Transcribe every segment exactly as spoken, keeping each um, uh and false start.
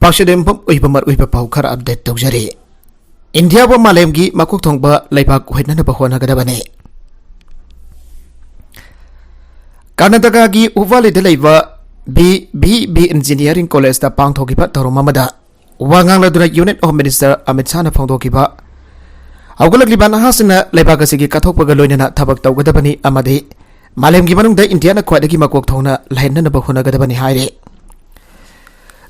ꯄꯥꯎꯁꯦꯗꯦꯝꯐꯝ ꯑꯣꯏꯕ ꯃꯔꯨꯑꯣꯏꯕ ꯄꯥꯎ ꯈꯔ ꯑꯞꯗꯦꯠ ꯇꯧꯖꯔꯤ꯫ ꯏꯟꯗꯤꯌꯥꯕꯨ ꯃꯥꯂꯦꯝꯒꯤ ꯃꯀꯣꯛ ꯊꯣꯡꯕ ꯂꯩꯕꯥꯛ ꯑꯣꯏꯍꯟꯅꯕ ꯍꯣꯠꯅꯒꯗꯕꯅꯤ꯫ ꯀꯔꯅꯥꯇꯀꯥꯒꯤ ꯍꯨꯕꯥꯂꯤꯗ ꯂꯩꯕ ꯕꯤ ꯕꯤ ꯕꯤ ꯏꯟꯖꯤꯅꯤꯌꯥꯔꯤꯡ ꯀꯣꯂꯦꯖꯇ ꯄꯥꯡꯊꯣꯛꯈꯤꯕ ꯊꯧꯔꯝ ꯑꯃꯗ ꯋꯥ ꯉꯥꯡꯂꯗꯨꯅ ꯌꯨꯅꯤꯌꯟ ꯍꯣꯝ ꯃꯤꯅꯤꯁꯇꯔ ꯑꯃꯤꯠ ꯁꯥꯍꯅ ꯐꯣꯡꯗꯣꯛꯈꯤꯕ, ꯍꯧꯒꯠꯂꯛꯂꯤꯕ ꯅꯍꯥꯁꯤꯡꯅ ꯂꯩꯕꯥꯛ ꯑꯁꯤꯒꯤ ꯀꯠꯊꯣꯛꯄꯒ ꯂꯣꯏꯅꯅ ꯊꯕꯛ ꯇꯧꯒꯗꯕꯅꯤ ꯑꯃꯗꯤ ꯃꯥꯂꯦꯝꯒꯤ ꯃꯅꯨꯡꯗ ꯏꯟꯗꯤꯌꯥꯅ ꯈ꯭ꯋꯥꯏꯗꯒꯤ ꯃꯀꯣꯛ ꯊꯣꯡꯅ ꯂꯩꯍꯟꯅꯅꯕ ꯍꯣꯠꯅꯒꯗꯕꯅꯤ ꯍꯥꯏꯔꯤ꯫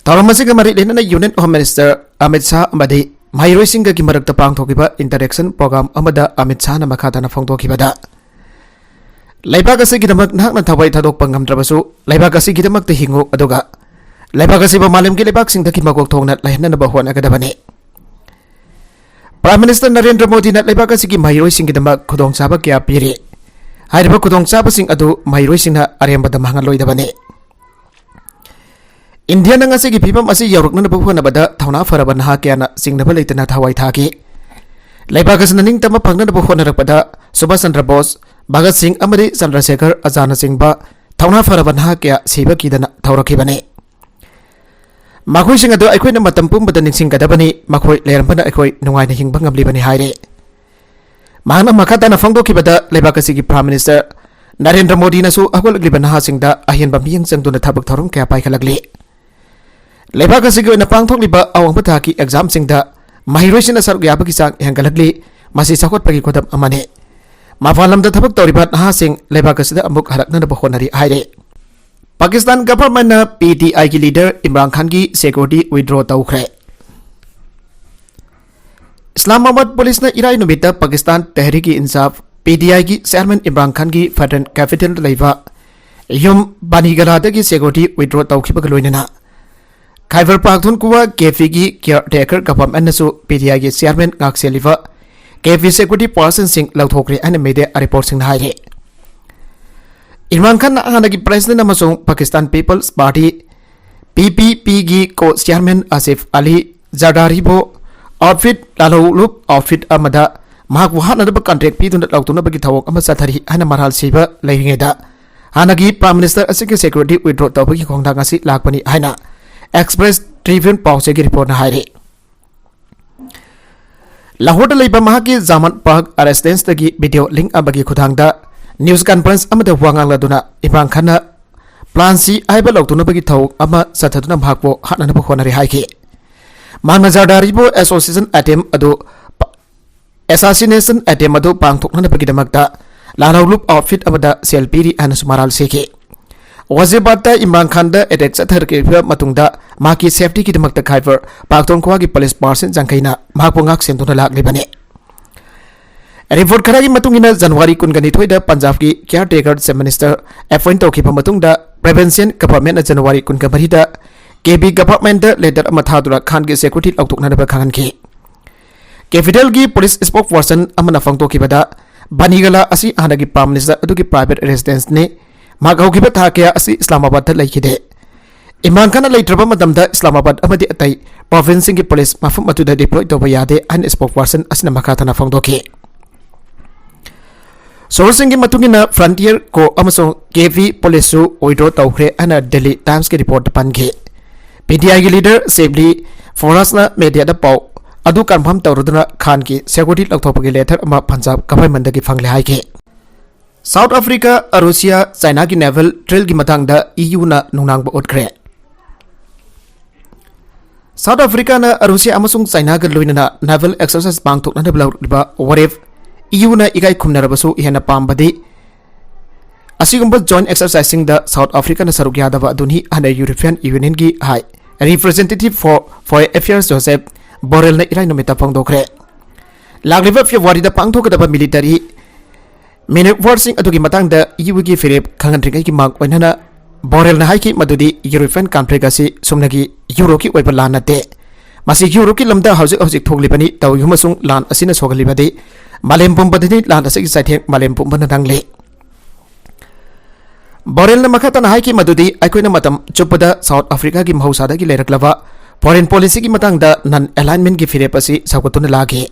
ꯊꯧꯔꯝ ꯑꯁꯤꯒ ꯃꯔꯤ ꯂꯩꯅꯅ union home minister Amit Shah ꯑꯃꯗꯤ ꯃꯍꯩꯔꯣꯏꯁꯤꯡꯒꯒꯤ ꯃꯔꯛꯇ ꯄꯥꯡꯊꯣꯛꯈꯤꯕ ꯏꯟꯇꯔꯦꯛꯁꯟ ꯄ꯭ꯔꯣꯒ꯭ꯔꯥꯝ ꯑꯃꯗ ꯑꯃꯤꯠ ꯁꯥꯍꯅ ꯃꯈꯥ ꯇꯥꯅ ꯐꯣꯡꯗꯣꯛꯈꯤꯕꯗ, ꯂꯩꯕꯥꯛ ꯑꯁꯤꯒꯤꯗꯃꯛ ꯅꯍꯥꯛꯅ ꯊꯋꯥꯏ ꯊꯥꯗꯣꯛꯄ ꯉꯝꯗ꯭ꯔꯕꯁꯨ, ꯂꯩꯕꯥꯛ ꯑꯁꯤꯒꯤꯗꯃꯛꯇ ꯍꯤꯡꯉꯨ, ꯑꯗꯨꯒ ꯂꯩꯕꯥꯛ ꯑꯁꯤꯕꯨ ꯃꯥꯂꯦꯝꯒꯤ ꯂꯩꯕꯥꯛꯁꯤꯡꯗꯒꯤ ꯃꯀꯣꯛ ꯊꯣꯡꯅ ꯂꯩꯍꯟꯅꯕ ꯍꯣꯠꯅꯒꯗꯕꯅꯤ꯫ ꯄ꯭ꯔꯥꯏꯝ ꯃꯤꯅꯤꯁꯇꯔ ꯅꯔꯦꯟꯗ꯭ꯔ ꯃꯣꯗꯤꯅ ꯂꯩꯕꯥꯛ ꯑꯁꯤꯒꯤ ꯃꯍꯩꯔꯣꯏꯁꯤꯡꯒꯤꯗꯃꯛ ꯈꯨꯗꯣꯡꯆꯥꯕ ꯀꯌꯥ ꯄꯤꯔꯤ꯫ ꯍꯥꯏꯔꯤꯕ ꯈꯨꯗꯣꯡꯆꯥꯕꯁꯤꯡ ꯑꯗꯨ ꯃꯍꯩꯔꯣꯏꯁꯤꯡꯅ ꯑꯔꯦꯝꯕꯗ ꯃꯥꯡꯍꯜꯂꯣꯏꯗꯕꯅꯤ꯫ ꯏꯟꯗꯤꯌꯥꯅ ꯉꯁꯤꯒꯤ ꯐꯤꯕꯝ ꯑꯁꯤ ꯌꯧꯔꯛꯅꯅꯕ ꯍꯣꯠꯅꯕꯗ ꯊꯧꯅꯥ ꯐꯔꯕ ꯅꯍꯥ ꯀꯌꯥꯅ ꯆꯤꯡꯅꯕ ꯂꯩꯇꯅ ꯊꯋꯥꯏ ꯊꯥꯈꯤ꯫ ꯂꯩꯕꯥꯛ ꯑꯁꯤꯅ ꯅꯤꯡꯇꯝꯕ ꯐꯪꯅꯅꯕ ꯍꯣꯠꯅꯔꯛꯄꯗ ꯁꯨꯚꯥꯁ ꯆꯟꯗ꯭ꯔ ꯕꯣꯁ, ꯚꯒꯠ ꯁꯤꯡ ꯑꯃꯗꯤ ꯆꯟꯗ꯭ꯔꯁꯦꯈꯔ ꯑꯖꯥꯗꯅꯆꯤꯡꯕ ꯊꯧꯅꯥ ꯐꯔꯕ ꯅꯍꯥ ꯀꯌꯥ ꯁꯤꯕ ꯀꯤꯗꯅ ꯊꯧꯔꯛꯈꯤꯕꯅꯤ꯫ ꯃꯈꯣꯏꯁꯤꯡ ꯑꯗꯨ ꯑꯩꯈꯣꯏꯅ ꯃꯇꯝ ꯄꯨꯝꯕꯗ ꯅꯤꯡꯁꯤꯡꯒꯗꯕꯅꯤ, ꯃꯈꯣꯏ ꯂꯩꯔꯝꯕꯅ ꯑꯩꯈꯣꯏ ꯅꯨꯡꯉꯥꯏꯅ ꯍꯤꯡꯕ ꯉꯝꯂꯤꯕꯅꯤ ꯍꯥꯏꯔꯤ꯫ ꯃꯍꯥꯛꯅ ꯃꯈꯥ ꯇꯥꯅ ꯐꯣꯡꯗꯣꯛꯈꯤꯕꯗ, ꯂꯩꯕꯥꯛ ꯑꯁꯤꯒꯤ ꯄ꯭ꯔꯥꯏꯝ ꯃꯤꯅꯤꯁꯇꯔ ꯅꯔꯦꯟꯗ꯭ꯔ ꯃꯣꯗꯤꯅꯁꯨ ꯍꯧꯒꯠꯂꯛꯂꯤꯕ ꯅꯍꯥꯁꯤꯡꯗ ꯑꯍꯦꯟꯕ ꯃꯤꯠꯌꯦꯡ ꯆꯪꯗꯨꯅ ꯊꯕꯛ ꯊꯧꯔꯝ ꯀꯌꯥ ꯄꯥꯏꯈꯠꯂꯛꯂꯤ꯫ ꯂꯩꯕꯥꯛ ꯑꯁꯤꯒꯤ ꯑꯣꯏꯅ ꯄꯥꯡꯊꯣꯛꯂꯤꯕ ꯑꯋꯥꯡꯕ ꯊꯥꯛꯀꯤ ꯑꯦꯛꯖꯥꯝꯁꯤꯡꯗ ꯃꯍꯩꯔꯣꯏꯁꯤꯡꯅ ꯁꯔꯨꯛ ꯌꯥꯕꯒꯤ ꯆꯥꯡ ꯍꯦꯟꯒꯠꯂꯛꯂꯤ꯫ ꯃꯁꯤ ꯆꯥꯎꯈꯠꯄꯒꯤ ꯈꯨꯗꯝ ꯑꯃꯅꯤ꯫ ꯃꯄꯥꯟ ꯂꯝꯗ ꯊꯕꯛ ꯇꯧꯔꯤꯕ ꯅꯍꯥꯁꯤꯡ ꯂꯩꯕꯥꯛ ꯑꯁꯤꯗ ꯑꯃꯨꯛ ꯍꯜꯂꯛꯅꯅꯕ ꯍꯣꯠꯅꯔꯤ ꯍꯥꯏꯔꯦ꯫ ꯄꯥꯀꯤꯁꯇꯥꯟ ꯒꯚꯔꯟꯃꯦꯟꯠꯅ ꯄꯤ ꯇꯤ ꯑꯥꯏꯒꯤ ꯂꯤꯗꯔ ꯏꯝꯔꯥꯟ ꯈꯥꯟꯒꯤ ꯁꯦꯀ꯭ꯌꯨꯔꯤꯇꯤ ꯋꯤꯗ꯭ꯔꯣ ꯇꯧꯈ꯭ꯔꯦ꯫ ꯏꯁꯂꯥꯃꯥꯕꯥꯗ ꯄꯨꯂꯤꯁꯅ ꯏꯔꯥꯏ ꯅꯨꯃꯤꯠꯇ ꯄꯥꯀꯤꯁꯇꯥꯟ ꯇꯦꯍꯔꯤꯛ ꯏ ꯏꯟꯁꯥꯐ, ꯄꯤ ꯇꯤ ꯑꯥꯏꯒꯤ ꯆꯤꯌꯥꯔꯃꯦꯟ ꯏꯝꯔꯥꯟ ꯈꯥꯟꯒꯤ ꯐꯦꯗꯔꯦꯜ ꯀꯦꯄꯤꯇꯦꯜꯗ ꯂꯩꯕ ꯌꯨꯝ ꯕꯥꯅꯤꯒꯂꯥꯗꯒꯤ ꯁꯦꯀ꯭ꯌꯨꯔꯤꯇꯤ ꯋꯤꯗ꯭ꯔꯣ ꯇꯧꯈꯤꯕꯒ ꯂꯣꯏꯅꯅ ꯈꯥꯏꯕꯔ ꯄꯥꯈꯇꯨꯟꯈ꯭ꯋꯥ ꯀꯦ ꯄꯤꯒꯤ ꯀꯤꯌꯔ ꯇꯦꯀꯔ ꯒꯚꯔꯟꯃꯦꯟꯠꯅꯁꯨ ꯄꯤ ꯇꯤ ꯑꯥꯏꯒꯤ ꯆꯤꯌꯥꯔꯃꯦꯟ ꯉꯥꯛꯁꯦꯜꯂꯤꯕ ꯀꯦ ꯄꯤ ꯁꯦꯀ꯭ꯌꯨꯔꯤꯇꯤ ꯄꯥꯔꯁꯟꯁꯤꯡ ꯂꯧꯊꯣꯛꯈ꯭ꯔꯦ ꯍꯥꯏꯅ ꯃꯤꯗꯤꯌꯥ ꯔꯤꯄꯣꯔꯠꯁꯤꯡꯅ ꯍꯥꯏꯔꯤ꯫ ꯏꯝꯔꯥꯟ ꯈꯥꯟꯅ ꯍꯥꯟꯅꯒꯤ ꯄ꯭ꯔꯦꯁꯤꯗꯦꯟꯠ ꯑꯃꯁꯨꯡ ꯄꯥꯀꯤꯁꯇꯥꯟ ꯄꯤꯄꯜꯁ ꯄꯥꯔꯇꯤ, ꯄꯤ ꯄꯤ ꯄꯤꯒꯤ ꯀꯣ ꯆꯤꯌꯥꯔꯃꯦꯟ ꯑꯁꯤꯐ ꯑꯂꯤ ꯖꯔꯗꯥꯔꯤꯕꯨ ꯑꯥꯎꯠꯐꯤꯠ, ꯂꯥꯂꯣꯂꯨꯞ ꯑꯥꯎꯠꯐꯤꯠ ꯑꯃꯗ ꯃꯍꯥꯛꯄꯨ ꯍꯥꯠꯅꯅꯕ ꯀꯟꯇ꯭ꯔꯦꯛ ꯄꯤꯗꯨꯅ ꯂꯧꯊꯣꯛꯅꯕꯒꯤ ꯊꯧꯑꯣꯡ ꯑꯃ ꯆꯠꯊꯔꯤ ꯍꯥꯏꯅ ꯃꯔꯥꯜ ꯁꯤꯕ ꯂꯩꯔꯤꯉꯩꯗ, ꯍꯥꯟꯅꯒꯤ ꯄ꯭ꯔꯥꯏꯝ ꯃꯤꯅꯤꯁꯇꯔ ꯑꯁꯤꯒꯤ ꯁꯦꯀ꯭ꯌꯨꯔꯤꯇꯤ ꯋꯤꯗ꯭ꯔꯣ ꯇꯧꯕꯒꯤ ꯈꯣꯡꯊꯥꯡ ꯑꯁꯤ ꯂꯥꯛꯄꯅꯤ ꯍꯥꯏꯅ ꯑꯦꯛꯁꯄ꯭ꯔꯦꯁ ꯇ꯭ꯔꯤꯕ꯭ꯌꯨꯟ ꯄꯥꯎꯆꯦꯒꯤ ꯔꯤꯄꯣꯔꯠꯅ ꯍꯥꯏꯔꯤ꯫ ꯂꯥꯍꯣꯔꯗ ꯂꯩꯕ ꯃꯍꯥꯛꯀꯤ ꯖꯥꯃꯟ ꯄꯥꯔꯛ ꯔꯦꯁꯤꯗꯦꯟꯁꯇꯒꯤ ꯚꯤꯗꯤꯑꯣ ꯂꯤꯡ ꯑꯃꯒꯤ ꯈꯨꯠꯊꯥꯡꯗ ꯅ꯭ꯌꯨꯁ ꯀꯟꯐꯔꯦꯟꯁ ꯑꯃꯗ ꯋꯥ ꯉꯥꯡꯂꯗꯨꯅ ꯏꯝꯔꯥꯟ ꯈꯥꯟꯅ ꯄ꯭ꯂꯥꯟ ꯁꯤ ꯍꯥꯏꯕ ꯂꯥꯎꯊꯣꯛꯅꯕꯒꯤ ꯊꯧꯑꯣꯡ ꯑꯃ ꯆꯠꯊꯗꯨꯅ ꯃꯍꯥꯛꯄꯨ ꯍꯥꯠꯅꯅꯕ ꯍꯣꯠꯅꯔꯤ ꯍꯥꯏꯈꯤ꯫ ꯃꯍꯥꯛꯅ ꯖꯔꯗꯥꯔꯤꯕꯨ ꯑꯦꯁꯣꯁꯤꯌꯦꯁꯟ ꯑꯦꯇꯦꯝ ꯑꯗꯨ ꯑꯦꯁꯥꯁꯤꯅꯦꯁꯟ ꯑꯦꯇꯦꯝ ꯑꯗꯨ ꯄꯥꯡꯊꯣꯛꯅꯅꯕꯒꯤꯗꯃꯛꯇ ꯂꯥꯜꯍꯧꯂꯨꯞ ꯑꯥꯎꯠꯐꯤꯠ ꯑꯃꯗ ꯁꯦꯜ ꯄꯤꯔꯤ ꯍꯥꯏꯅꯁꯨ ꯃꯔꯥꯜ ꯁꯤꯈꯤ꯫ ꯋꯥꯖꯤꯕꯥꯗꯇ ꯏꯝꯔꯥꯟ ꯈꯥꯟꯗ ꯑꯦꯇꯦꯛ ꯆꯠꯊꯔꯛꯈꯤꯕ ꯃꯇꯨꯡꯗ ꯃꯍꯥꯛꯀꯤ ꯁꯦꯐꯇꯤꯒꯤꯗꯃꯛꯇ ꯈꯥꯏꯕꯔ ꯄꯥꯛꯇꯣꯟꯈ꯭ꯋꯥꯒꯤ ꯄꯨꯂꯤꯁ ꯐꯣꯔꯁꯁꯤꯡ ꯌꯥꯡꯈꯩꯅ ꯃꯍꯥꯛꯄꯨ ꯉꯥꯛ ꯁꯦꯟꯗꯨꯅ ꯂꯥꯛꯂꯤꯕꯅꯤ꯫ ꯔꯤꯄꯣꯔꯠ ꯈꯔꯒꯤ ꯃꯇꯨꯡ ꯏꯟꯅ ꯖꯅꯋꯥꯔꯤ ꯀꯨꯟꯒ ꯅꯤꯊꯣꯏꯗ ꯄꯟꯖꯥꯕꯀꯤ ꯀꯤꯌꯥꯔ ꯇꯦꯀꯔ ꯆꯤꯐ ꯃꯤꯅꯤꯁꯇꯔ ꯑꯦꯄꯣꯏꯟ ꯇꯧꯈꯤꯕ ꯃꯇꯨꯡꯗ ꯄ꯭ꯔꯣꯚꯤꯟꯁꯤꯌꯦꯜ ꯒꯚꯔꯟꯃꯦꯟꯠꯅ ꯖꯅꯋꯥꯔꯤ ꯀꯨꯟꯒ ꯃꯔꯤꯗ ꯀꯦ ꯕꯤ ꯒꯚꯔꯟꯃꯦꯟꯠꯇ ꯂꯦꯇꯔ ꯑꯃ ꯊꯥꯗꯨꯅ ꯈꯥꯟꯒꯤ ꯁꯦꯀ꯭ꯌꯨꯔꯤꯇꯤ ꯂꯧꯊꯣꯛꯅꯅꯕ ꯈꯪꯍꯟꯈꯤ꯫ ꯀꯦꯄꯤꯇꯦꯜꯒꯤ ꯄꯨꯂꯤꯁ ꯁ꯭ꯄꯣꯛꯁ ꯄꯔꯁꯟ ꯑꯃꯅ ꯐꯣꯡꯗꯣꯛꯈꯤꯕꯗ, ꯕꯅꯤꯒꯂꯥ ꯑꯁꯤ ꯍꯥꯟꯅꯒꯤ ꯄ꯭ꯔꯥꯏꯝ ꯃꯤꯅꯤꯁꯇꯔ ꯑꯗꯨꯒꯤ ꯄ꯭ꯔꯥꯏꯚꯦꯠ ꯔꯦꯁꯤꯗꯦꯟꯁꯅꯤ꯫ ꯃꯍꯥꯛ ꯍꯧꯈꯤꯕ ꯊꯥ ꯀꯌꯥ ꯑꯁꯤ ꯏꯁꯂꯥꯃꯥꯕꯥꯗꯇ ꯂꯩꯈꯤꯗꯦ꯫ ꯏꯝꯔꯥꯟ ꯈꯥꯟꯅ ꯂꯩꯇ꯭ꯔꯕ ꯃꯇꯝꯗ ꯏꯁꯂꯥꯃꯥꯕꯥꯗ ꯑꯃꯗꯤ ꯑꯇꯩ ꯄ꯭ꯔꯣꯚꯤꯟꯁꯁꯤꯡꯒꯤ ꯄꯨꯂꯤꯁ ꯃꯐꯝ ꯑꯗꯨꯗ ꯗꯤꯄ꯭ꯂꯣꯏ ꯇꯧꯕ ꯌꯥꯗꯦ ꯍꯥꯏꯅ ꯁ꯭ꯄꯣꯛꯁ ꯄꯔꯁꯟ ꯑꯁꯤꯅ ꯃꯈꯥ ꯇꯥꯅ ꯐꯣꯡꯗꯣꯛꯈꯤ꯫ ꯁꯣꯔꯁꯁꯤꯡꯒꯤ ꯃꯇꯨꯡ ꯏꯟꯅ, ꯐ꯭ꯔꯟꯇꯤꯌꯔ ꯀꯣ ꯑꯃꯁꯨꯡ ꯀꯦ ꯚꯤ ꯄꯨꯂꯤꯁꯁꯨ ꯋꯤꯗ꯭ꯔꯣ ꯇꯧꯈ꯭ꯔꯦ ꯍꯥꯏꯅ ꯗꯦꯜꯂꯤ ꯇꯥꯏꯝꯁꯀꯤ ꯔꯤꯄꯣꯔꯠꯇ ꯄꯟꯈꯤ꯫ ꯄꯤ ꯇꯤ ꯑꯥꯏꯒꯤ ꯂꯤꯗꯔ ꯁꯦꯕꯂꯤ ꯐꯣꯔꯥꯁꯅ ꯃꯦꯗꯤꯌꯥꯗ ꯄꯥꯎ ꯑꯗꯨ ꯀꯟꯐꯥꯔꯝ ꯇꯧꯔꯗꯨꯅ ꯈꯥꯟꯒꯤ ꯁꯦꯀ꯭ꯌꯨꯔꯤꯇꯤ ꯂꯧꯊꯣꯛꯄꯒꯤ ꯂꯦꯇꯔ ꯑꯃ ꯄꯟꯖꯥꯕ ꯒꯚꯔꯟꯃꯦꯟꯠꯇꯒꯤ ꯐꯪꯂꯦ ꯍꯥꯏꯈꯤ꯫ ꯁꯥꯎꯠ ꯑꯐ꯭ꯔꯤꯀꯥ, ꯔꯨꯁꯤꯌꯥ, ꯆꯥꯏꯅꯥꯒꯤ ꯅꯦꯚꯦꯜ ꯗ꯭ꯔꯤꯜꯒꯤ ꯃꯇꯥꯡꯗ ꯏ ꯌꯨꯅ ꯅꯨꯡꯅꯥꯡꯕ ꯎꯠꯈ꯭ꯔꯦ꯫ ꯁꯥꯎꯠ ꯑꯐ꯭ꯔꯤꯀꯥꯅ ꯔꯨꯁꯤꯌꯥ ꯑꯃꯁꯨꯡ ꯆꯥꯏꯅꯥꯒ ꯂꯣꯏꯅꯅ ꯅꯦꯚꯦꯜ ꯑꯦꯛꯁꯔꯁꯥꯏꯁ ꯄꯥꯡꯊꯣꯛꯅꯅꯕ ꯂꯧꯔꯤꯕ ꯋꯥꯔꯦꯞ ꯏ ꯌꯨꯅ ꯏꯀꯥꯏ ꯈꯨꯝꯅꯔꯕꯁꯨ ꯍꯦꯟꯅ ꯄꯥꯝꯕꯗꯤ ꯑꯁꯤꯒꯨꯝꯕ ꯖꯣꯏꯟꯠ ꯑꯦꯛꯁꯔꯁꯥꯏꯁꯁꯤꯡꯗ ꯁꯥꯎꯠ ꯑꯐ꯭ꯔꯤꯀꯥꯅ ꯁꯔꯨꯛ ꯌꯥꯗꯕ ꯑꯗꯨꯅꯤ ꯍꯥꯏꯅ ꯌꯨꯔꯣꯄꯤꯌꯟ ꯌꯨꯅꯤꯌꯟꯒꯤ ꯍꯥꯏ representative for foreign affairs Josep ꯕꯣꯔꯦꯜꯅ ꯏꯔꯥꯏ ꯅꯨꯃꯤꯠꯇ ꯐꯣꯡꯗꯣꯛꯈ꯭ꯔꯦ꯫ ꯂꯥꯛꯂꯤꯕ ꯐꯦꯕ꯭ꯔꯨꯋꯥꯔꯤꯗ ꯄꯥꯡꯊꯣꯛꯀꯗꯕ ꯃꯤꯂꯤꯇꯔꯤ ꯃꯦꯅꯨꯚꯔꯁꯤꯡ ꯑꯗꯨꯒꯤ ꯃꯇꯥꯡꯗ ꯏ ꯌꯨꯒꯤ ꯐꯤꯔꯦꯞ ꯈꯪꯍꯟꯗ꯭ꯔꯤꯉꯩꯒꯤ ꯃꯥꯡ ꯑꯣꯏꯅꯅ ꯕꯣꯔꯦꯜꯅ ꯍꯥꯏꯈꯤ ꯃꯗꯨꯗꯤ ꯌꯨꯔꯣꯄꯤꯌꯟ ꯀꯟꯐ꯭ꯂꯤꯛ ꯑꯁꯤ ꯁꯨꯞꯅꯒꯤ ꯌꯨꯔꯣꯞꯀꯤ ꯑꯣꯏꯕ ꯂꯥꯟ ꯅꯠꯇꯦ꯫ ꯃꯁꯤ ꯌꯨꯔꯣꯞꯀꯤ ꯂꯝꯗ ꯍꯧꯖꯤꯛ ꯍꯧꯖꯤꯛ ꯊꯣꯛꯂꯤꯕꯅꯤ꯫ ꯇꯧꯏ ꯑꯃꯁꯨꯡ ꯂꯥꯟ ꯑꯁꯤꯅ ꯁꯣꯛꯍꯜꯂꯤꯕꯗꯤ ꯃꯥꯂꯦꯝ ꯄꯨꯝꯕꯗꯅꯤ꯫ ꯂꯥꯟ ꯑꯁꯤꯒꯤ ꯆꯩꯊꯦꯡ ꯃꯥꯂꯦꯝ ꯄꯨꯝꯕꯅ ꯅꯪꯂꯤ꯫ ꯕꯣꯔꯦꯜꯅ ꯃꯈꯥ ꯇꯥꯅ ꯍꯥꯏꯈꯤ ꯃꯗꯨꯗꯤ ꯑꯩꯈꯣꯏꯅ ꯃꯇꯝ ꯆꯨꯞꯄꯗ ꯁꯥꯎꯠ ꯑꯐ꯭ꯔꯤꯀꯥꯒꯤ ꯃꯍꯧꯁꯥꯗꯒꯤ ꯂꯩꯔꯛꯂꯕ ꯐꯣꯔꯦꯟ ꯄꯣꯂꯤꯁꯤꯒꯤ ꯃꯇꯥꯡꯗ ꯅꯟ ꯑꯦꯂꯥꯏꯟꯃꯦꯟꯠꯀꯤ ꯐꯤꯔꯦꯞ ꯑꯁꯤ ꯁꯧꯒꯠꯇꯨꯅ ꯂꯥꯛꯈꯤ꯫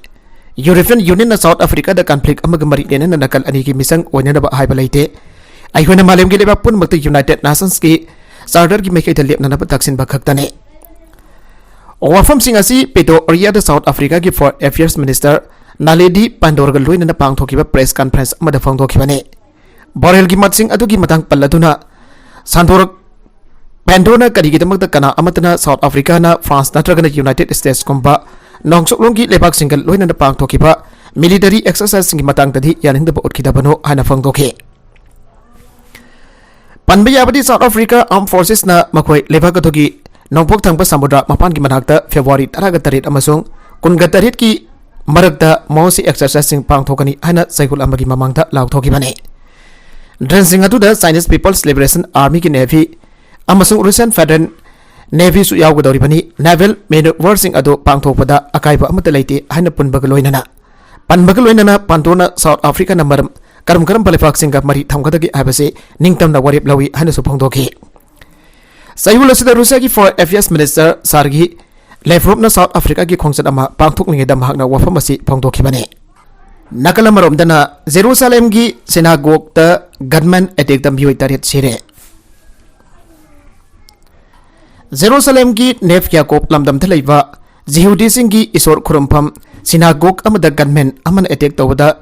ꯌꯨꯔꯣꯄꯤꯌꯟ ꯌꯨꯅꯤꯌꯟꯅ ꯁꯥꯎꯠ ꯑꯐ꯭ꯔꯤꯀꯥꯗ ꯀꯟꯐ꯭ꯂꯤꯛ ꯑꯃꯒ ꯃꯔꯤ ꯂꯩꯅꯅ ꯅꯥꯀꯜ ꯑꯅꯤꯒꯤ ꯃꯤꯆꯪ ꯑꯣꯏꯅꯅꯕ ꯍꯥꯏꯕ ꯂꯩꯇꯦ꯫ ꯑꯩꯈꯣꯏꯅ ꯃꯥꯂꯦꯝꯒꯤ ꯂꯩꯕꯥꯛ ꯄꯨꯝꯅꯃꯛꯇ ꯌꯨꯅꯥꯏꯇꯦꯗ ꯅꯦꯁꯟꯁꯀꯤ ꯆꯥꯔꯇꯔꯒꯤ ꯃꯥꯏꯀꯩꯗ ꯂꯦꯞꯅꯅꯕ ꯇꯛꯁꯤꯟꯕ ꯈꯛꯇꯅꯤ꯫ ꯋꯥꯐꯝꯁꯤꯡ ꯑꯁꯤ ꯄꯤꯇꯣꯔꯤꯌꯥꯗ ꯁꯥꯎꯠ ꯑꯐ꯭ꯔꯤꯀꯥꯒꯤ ꯐꯣꯔꯦꯟ ꯑꯦꯐꯤꯌꯔꯁ ꯃꯤꯅꯤꯁꯇꯔ ꯅꯥꯂꯦꯗꯤ ꯄꯥꯟꯗꯣꯔꯒ ꯂꯣꯏꯅꯅ ꯄꯥꯡꯊꯣꯛꯈꯤꯕ ꯄ꯭ꯔꯦꯁ ꯀꯟꯐꯔꯦꯟꯁ ꯑꯃꯗ ꯐꯣꯡꯗꯣꯛꯈꯤꯕꯅꯤ꯫ ꯕꯣꯔꯦꯜꯒꯤ ꯃꯠꯁꯤꯡ ꯑꯗꯨꯒꯤ ꯃꯇꯥꯡ ꯄꯜꯂꯗꯨꯅ ꯁꯟꯗꯣꯔꯛ ꯄꯦꯟꯗꯣꯔꯅ ꯀꯔꯤꯒꯤꯗꯃꯛꯇ ꯀꯅꯥ ꯑꯃꯠꯇꯅ ꯁꯥꯎꯠ ꯑꯐ꯭ꯔꯤꯀꯥꯅ ꯐ꯭ꯔꯥꯟꯁ ꯅꯠꯇ꯭ꯔꯒꯅ ꯌꯨꯅꯥꯏꯇꯦꯗ ꯁ꯭ꯇꯦꯠꯁꯀꯨꯝꯕ ꯅꯣꯡꯆꯨꯞꯂꯣꯝꯒꯤ ꯂꯩꯕꯥꯛꯁꯤꯡꯒ ꯂꯣꯏꯅꯅ ꯄꯥꯡꯊꯣꯛꯈꯤꯕ ꯃꯤꯂꯤꯇꯔꯤ ꯑꯦꯛꯁꯔꯁꯥꯏꯖꯁꯤꯡꯒꯤ ꯃꯇꯥꯡꯗꯗꯤ ꯌꯥꯅꯤꯡꯗꯕ ꯎꯠꯈꯤꯗꯕꯅꯣ ꯍꯥꯏꯅ ꯐꯣꯡꯗꯣꯛꯈꯤ꯫ ꯄꯟꯕ ꯌꯥꯕꯗꯤ ꯁꯥꯎꯠ ꯑꯐ꯭ꯔꯤꯀꯥ ꯑꯥꯔꯝ ꯐꯣꯔꯁꯦꯁꯅ ꯃꯈꯣꯏ ꯂꯩꯕꯥꯛ ꯑꯗꯨꯒꯤ ꯅꯣꯡꯄꯣꯛ ꯊꯪꯕ ꯁꯃꯨꯗ꯭ꯔ ꯃꯄꯥꯟꯒꯤ ꯃꯅꯥꯛꯇ ꯐꯦꯕ꯭ꯔꯨꯋꯥꯔꯤ ꯇꯔꯥꯒ ꯇꯔꯦꯠ ꯑꯃꯁꯨꯡ ꯀꯨꯟꯒ ꯇꯔꯦꯠꯀꯤ ꯃꯔꯛꯇ ꯃꯣꯁꯤ ꯑꯦꯛꯁꯔꯁꯥꯏꯖꯁꯤꯡ ꯄꯥꯡꯊꯣꯛꯀꯅꯤ ꯍꯥꯏꯅ ꯆꯌꯣꯜ ꯑꯃꯒꯤ ꯃꯃꯥꯡꯗ ꯂꯥꯎꯊꯣꯛꯈꯤꯕꯅꯤ꯫ ꯗ꯭ꯔꯣꯟꯁꯤꯡ ꯑꯗꯨꯗ Chinese People's Liberation Armyꯒꯤ Navy ꯑꯃꯁꯨꯡ Russian Federal Navyꯁꯨ ꯌꯥꯎꯒꯗꯧꯔꯤꯕꯅꯤ꯫ Naval maneuverꯁꯤꯡ ꯑꯗꯨ ꯄꯥꯡꯊꯣꯛꯄꯗ ꯑꯀꯥꯏꯕ ꯑꯃꯠꯇ ꯂꯩꯇꯦ ꯍꯥꯏꯅ ꯄꯨꯟꯕꯒ ꯂꯣꯏꯅꯅ, ꯄꯟꯕꯒ ꯂꯣꯏꯅꯅ ꯄꯥꯟꯗꯣꯔꯅ ꯁꯥꯎꯠ ꯑꯐ꯭ꯔꯤꯀꯥꯅ ꯃꯔꯝ ꯀꯔꯝ ꯀꯔꯝꯕ ꯂꯩꯕꯥꯛꯁꯤꯡꯒ ꯃꯔꯤ ꯊꯝꯒꯗꯒꯦ ꯍꯥꯏꯕꯁꯤ ꯅꯤꯡꯇꯝꯅ ꯋꯥꯔꯦꯞ ꯂꯧꯏ ꯍꯥꯏꯅꯁꯨ ꯐꯣꯡꯗꯣꯛꯈꯤ꯫ ꯆꯌꯣꯜ ꯑꯁꯤꯗ ꯔꯨꯁꯤꯌꯥꯒꯤ ꯐꯣꯔꯦꯟ ꯑꯦꯐꯤꯌꯔꯁ ꯃꯤꯅꯤꯁꯇꯔ ꯁꯥꯔꯒꯤ ꯂꯦꯚ꯭ꯔꯣꯞꯅ ꯁꯥꯎꯠ ꯑꯐ꯭ꯔꯤꯀꯥꯒꯤ ꯈꯣꯡꯆꯠ ꯑꯃ ꯄꯥꯡꯊꯣꯛꯂꯤꯉꯩꯗ ꯃꯍꯥꯛꯅ ꯋꯥꯐꯝ ꯑꯁꯤ ꯐꯣꯡꯗꯣꯛꯈꯤꯕꯅꯤ꯫ ꯅꯥꯀꯜ ꯑꯃꯔꯣꯝꯗꯅ ꯖꯦꯔꯨꯁꯥꯂꯦꯝꯒꯤ ꯁꯤꯅꯥꯒꯣꯒꯇ ꯒꯟꯃꯦꯟ ꯑꯦꯇꯦꯛꯇ ꯃꯤꯑꯣꯏ ꯇꯔꯦꯠ ꯁꯤꯔꯦ꯫ ꯖꯦꯔꯨꯁꯥꯂꯦꯝꯒꯤ ꯅꯦꯐ ꯌꯥꯀꯣꯕ ꯂꯝꯗꯝꯗ ꯂꯩꯕ ꯖꯤꯍꯨꯗꯤꯁꯤꯡꯒꯤ ꯏꯁꯣꯔ ꯈꯨꯔꯨꯝꯐꯝ ꯁꯤꯅꯥꯒꯣꯒ ꯑꯃꯗ ꯒꯟꯃꯦꯟ ꯑꯃꯅ ꯑꯦꯇꯦꯛ ꯇꯧꯕꯗ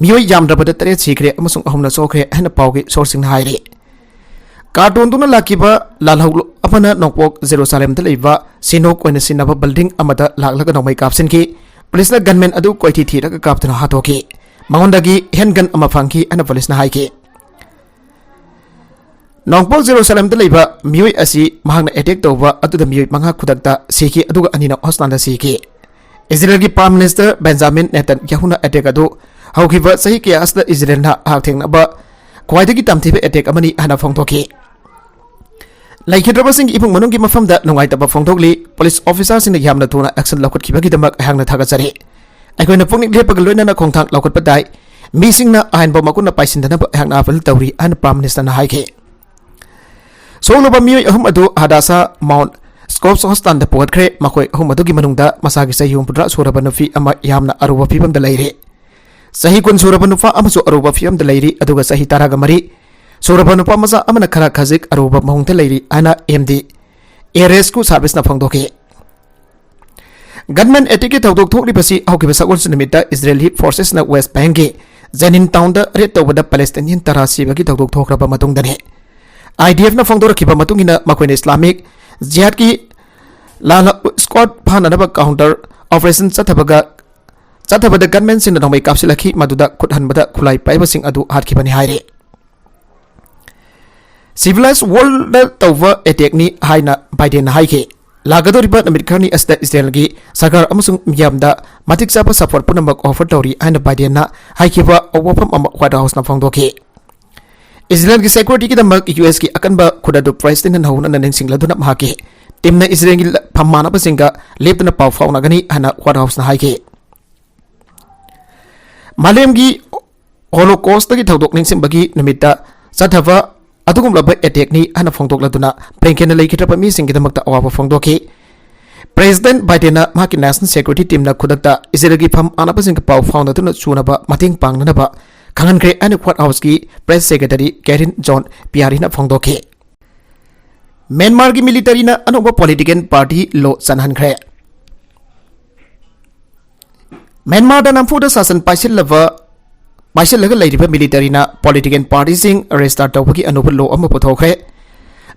ꯃꯤꯑꯣꯏ ꯌꯥꯝꯗ꯭ꯔꯕꯗ ꯇꯔꯦꯠ ꯁꯤꯈ꯭ꯔꯦ ꯑꯃꯁꯨꯡ ꯑꯍꯨꯝꯅ ꯁꯣꯛꯈ꯭ꯔꯦ ꯍꯥꯏꯅ ꯄꯥꯎꯒꯤ ꯁꯣꯔꯁꯁꯤꯡꯅ ꯍꯥꯏꯔꯤ꯫ ꯀꯥꯔ ꯇꯣꯡꯗꯨꯅ ꯂꯥꯛꯈꯤꯕ ꯂꯥꯜꯍꯧꯂꯨꯞ ꯑꯃꯅ ꯅꯣꯡꯄꯣꯛ ꯖꯦꯔꯨꯁꯥꯂꯦꯝꯗ ꯂꯩꯕ ꯁꯤꯅꯣꯒ ꯑꯣꯏꯅ ꯁꯤꯟꯅꯕ ꯕꯤꯜꯗꯤꯡ ꯑꯃꯗ ꯂꯥꯛꯂꯒ ꯅꯣꯡꯃꯩ ꯀꯥꯞꯁꯤꯟꯈꯤ꯫ ꯄꯨꯂꯤꯁꯅ ꯒꯟꯃꯦꯟ ꯑꯗꯨ ꯀꯣꯏꯊꯤ ꯊꯤꯔꯒ ꯀꯥꯞꯇꯨꯅ ꯍꯥꯠꯇꯣꯛꯈꯤ꯫ ꯃꯉꯣꯟꯗꯒꯤ ꯍꯦꯟꯒꯟ ꯑꯃ ꯐꯪꯈꯤ ꯍꯥꯏꯅ ꯄꯨꯂꯤꯁꯅ ꯍꯥꯏꯈꯤ꯫ ꯅꯣꯡꯄꯣꯛ ꯖꯦꯔꯨꯁꯥꯂꯦꯝꯗ ꯂꯩꯕ ꯃꯤꯑꯣꯏ ꯑꯁꯤ ꯃꯍꯥꯛꯅ ꯑꯦꯇꯦꯛ ꯇꯧꯕ ꯑꯗꯨꯗ ꯃꯤꯑꯣꯏ ꯃꯉꯥ ꯈꯨꯗꯛꯇ ꯁꯤꯈꯤ, ꯑꯗꯨꯒ ꯑꯅꯤꯅ ꯍꯣꯁꯄꯤꯇꯥꯜꯗ ꯁꯤꯈꯤ꯫ ꯏꯖꯔꯦꯜꯒꯤ ꯄ꯭ꯔꯥꯏꯝ ꯃꯤꯅꯤꯁꯇꯔ ꯕꯦꯟꯖꯥꯃꯤꯟ ꯅꯦꯇꯟꯌꯥꯍꯨꯅ ꯑꯦꯇꯦꯛ ꯑꯗꯨ ꯍꯧꯈꯤꯕ ꯆꯍꯤ ꯀꯌꯥ ꯑꯁꯤꯗ ꯏꯖꯔꯦꯜꯅ ꯍꯛꯊꯦꯡꯅꯕ ꯈ꯭ꯋꯥꯏꯗꯒꯤ ꯇꯝꯊꯤꯕ ꯑꯦꯇꯦꯛ ꯑꯃꯅꯤ ꯍꯥꯏꯅ ꯐꯣꯡꯗꯣꯛꯈꯤ꯫ ꯂꯩꯈꯤꯗ꯭ꯔꯕꯁꯤꯡꯒꯤ ꯏꯃꯨꯡ ꯃꯅꯨꯡꯒꯤ ꯃꯐꯝꯗ ꯅꯨꯡꯉꯥꯏꯇꯕ ꯐꯣꯡꯗꯣꯛꯂꯤ꯫ ꯄꯨꯂꯤꯁ ꯑꯣꯐꯤꯁꯥꯔꯁꯤꯡꯅ ꯌꯥꯝꯅ ꯊꯨꯅ ꯑꯦꯛꯁꯟ ꯂꯧꯈꯠꯈꯤꯕꯒꯤꯗꯃꯛ ꯑꯩꯍꯥꯛꯅ ꯊꯥꯒꯠꯆꯔꯤ꯫ ꯑꯩꯈꯣꯏꯅ ꯄꯨꯛꯅꯤꯡ ꯂꯦꯞꯄꯒ ꯂꯣꯏꯅꯅ ꯈꯣꯡꯊꯥꯡ ꯂꯧꯈꯠꯄ ꯇꯥꯏ꯫ ꯃꯤꯁꯤꯡꯅ ꯑꯍꯦꯟꯕ ꯃꯒꯨꯟꯅ ꯄꯥꯏꯁꯤꯟꯗꯅꯕ ꯑꯩꯍꯥꯛꯅ ꯑꯥꯄꯤꯜ ꯇꯧꯔꯤ ꯍꯥꯏꯅ ꯄ꯭ꯔꯥꯏꯝ ꯃꯤꯅꯤꯁꯇꯔꯅ ꯍꯥꯏꯈꯤ꯫ ꯁꯣꯛꯂꯕ ꯃꯤꯑꯣꯏ ꯑꯍꯨꯝ ꯑꯗꯨ ꯍꯗꯥꯁꯥ ꯃꯥꯎꯟꯠ ꯁ꯭ꯀꯣꯞꯁ ꯍꯣꯁꯄꯤꯇꯥꯜꯗ ꯄꯨꯈꯠꯈ꯭ꯔꯦ꯫ ꯃꯈꯣꯏ ꯑꯍꯨꯝ ꯑꯗꯨꯒꯤ ꯃꯅꯨꯡꯗ ꯃꯁꯥꯒꯤ ꯆꯍꯤ ꯍꯨꯝꯐꯨꯇꯔꯥ ꯁꯨꯔꯕ ꯅꯨꯄꯤ ꯑꯃ ꯌꯥꯝꯅ ꯑꯔꯨꯕ ꯐꯤꯕꯝꯗ ꯂꯩꯔꯦ꯫ ꯆꯍꯤ ꯀꯨꯟ ꯁꯨꯔꯕ ꯅꯨꯄꯥ ꯑꯃꯁꯨ ꯑꯔꯨꯕ ꯐꯤꯕꯝꯗ ꯂꯩꯔꯤ, ꯑꯗꯨꯒ ꯆꯍꯤ ꯇꯔꯥꯒ ꯃꯔꯤ ꯁꯨꯔꯕ ꯅꯨꯄꯥ ꯃꯆꯥ ꯑꯃꯅ ꯈꯔ ꯈꯖꯤꯛ ꯑꯔꯨꯕ ꯃꯑꯣꯡꯗ ꯂꯩꯔꯤ ꯍꯥꯏꯅ ꯑꯦꯝ ꯗꯤ ꯑꯦ ꯔꯦꯁꯀ꯭ꯌꯨ ꯁꯥꯔꯚꯤꯁꯅ ꯐꯣꯡꯗꯣꯛꯈꯤ꯫ Gunman attackꯀꯤ ꯊꯧꯗꯣꯛ ꯊꯣꯛꯂꯤꯕꯁꯤ ꯍꯧꯈꯤꯕ ꯁꯒꯣꯜꯁꯦꯟ ꯅꯨꯃꯤꯠꯇ ꯏꯖꯔꯦꯜꯒꯤ forcesꯅ West Bankꯀꯤ ꯖꯦꯅꯤꯟ townꯗ raid ꯇꯧꯕꯗ Palestinian ꯇꯔꯥ ꯁꯤꯕꯒꯤ ꯊꯧꯗꯣꯛ ꯊꯣꯛꯈ꯭ꯔꯕ ꯃꯇꯨꯡꯗꯅꯤ꯫ IDFꯅ ꯐꯣꯡꯗꯣꯔꯛꯈꯤꯕ ꯃꯇꯨꯡ ꯏꯟꯅ ꯃꯈꯣꯏꯅ Islamic Jihadꯀꯤ ꯂꯥꯟ squad ꯐꯥꯅꯅꯕ counter operation ꯆꯠꯊꯕꯒ, ꯆꯠꯊꯕꯗ gunmanꯁꯤꯡꯅ ꯅꯣꯡꯃꯩ ꯀꯥꯞꯁꯤꯜꯂꯛꯈꯤ, ꯃꯗꯨꯗ ꯈꯨꯠ ꯍꯟꯕꯗ ꯈꯨꯠꯂꯥꯏ ꯄꯥꯏꯕꯁꯤꯡ ꯑꯗꯨ ꯍꯥꯠꯈꯤꯕꯅꯤ ꯍꯥꯏꯔꯤ꯫ Civilized worldꯗ ꯇꯧꯕ attackꯅꯤ ꯍꯥꯏꯅ ꯕꯥꯏꯗꯦꯟꯅ ꯍꯥꯏꯈꯤ꯫ ꯂꯥꯛꯀꯗꯧꯔꯤꯕ ꯅꯨꯃꯤꯠ ꯈꯔꯅꯤ ꯑꯁꯤꯗ ꯏꯖꯔꯦꯜꯒꯤ ꯁꯔꯀꯥꯔ ꯑꯃꯁꯨꯡ ꯃꯤꯌꯥꯝꯗ ꯃꯇꯤꯛ ꯆꯥꯕ support ꯄꯨꯝꯅꯃꯛ offer ꯇꯧꯔꯤ ꯍꯥꯏꯅ ꯕꯥꯏꯗꯦꯟꯅ ꯍꯥꯏꯈꯤꯕ ꯋꯥꯐꯝ ꯑꯃ White Houseꯅ ꯐꯣꯡꯗꯣꯛꯈꯤ꯫ ꯏꯖꯔꯦꯜꯒꯤ securityꯒꯤꯗꯃꯛ USꯀꯤ ꯑꯀꯟꯕ ꯈꯨꯠ ꯑꯗꯨ Palestineꯅ ꯍꯧꯅꯅ ꯅꯤꯡꯁꯤꯡꯂꯗꯨꯅ ꯃꯍꯥꯛꯀꯤ teamꯅ ꯏꯖꯔꯦꯜꯒꯤ ꯐꯝ ꯃꯥꯟꯅꯕꯁꯤꯡꯒ ꯂꯦꯞꯇꯅ ꯄꯥꯎ ꯐꯥꯎꯅꯒꯅꯤ ꯍꯥꯏꯅ White Houseꯅ ꯍꯥꯏꯈꯤ꯫ ꯃꯥꯂꯦꯝꯒꯤ Holocaustꯀꯤ ꯊꯧꯗꯣꯛ ꯅꯤꯡꯁꯤꯡꯕꯒꯤ ꯅꯨꯃꯤꯠꯇ ꯆꯠꯊꯕ ꯑꯗꯨꯒꯨꯝꯂꯕ attackꯅꯤ ꯍꯥꯏꯅ ꯐꯣꯡꯗꯣꯛꯂꯗꯨꯅ Blinkenꯅ ꯂꯩꯈꯤꯗ꯭ꯔꯕ ꯃꯤꯁꯤꯡꯒꯤꯗꯃꯛꯇ ꯑꯋꯥꯕ ꯐꯣꯡꯗꯣꯛꯈꯤ꯫ President Bidenꯅ ꯃꯍꯥꯛꯀꯤ National Security teamꯅ ꯈꯨꯗꯛꯇ ꯏꯖꯔꯦꯜꯒꯤ ꯐꯝ ꯃꯥꯟꯅꯕꯁꯤꯡꯒ ꯄꯥꯎ ꯐꯥꯎꯅꯗꯨꯅ ꯆꯨꯅꯕ ꯃꯇꯦꯡ ꯄꯥꯡꯅꯅꯕ ꯈꯪꯍꯟꯈ꯭ꯔꯦ ꯍꯥꯏꯅ White Houseꯀꯤ press secretary Karine Jean-Pierreꯅ ꯐꯣꯡꯗꯣꯛꯈꯤ꯫ ꯃ꯭ꯌꯥꯟꯃꯥꯔꯒꯤ militaryꯅ ꯑꯅꯧꯕ political party law ꯆꯠꯅꯍꯟꯈ꯭ꯔꯦ꯫ ꯃ꯭ꯌꯥꯟꯃꯥꯔꯗ ꯅꯝꯐꯨꯗ ꯁꯥꯁꯟ ꯄꯥꯏꯁꯤꯜꯂꯕ, ꯄꯥꯏꯁꯤꯜꯂꯒ ꯂꯩꯔꯤꯕ militaryꯅ political partyꯁꯤꯡ register ꯇꯧꯕꯒꯤ ꯑꯅꯧꯕ law ꯑꯃ ꯄꯨꯊꯣꯛꯈ꯭ꯔꯦ꯫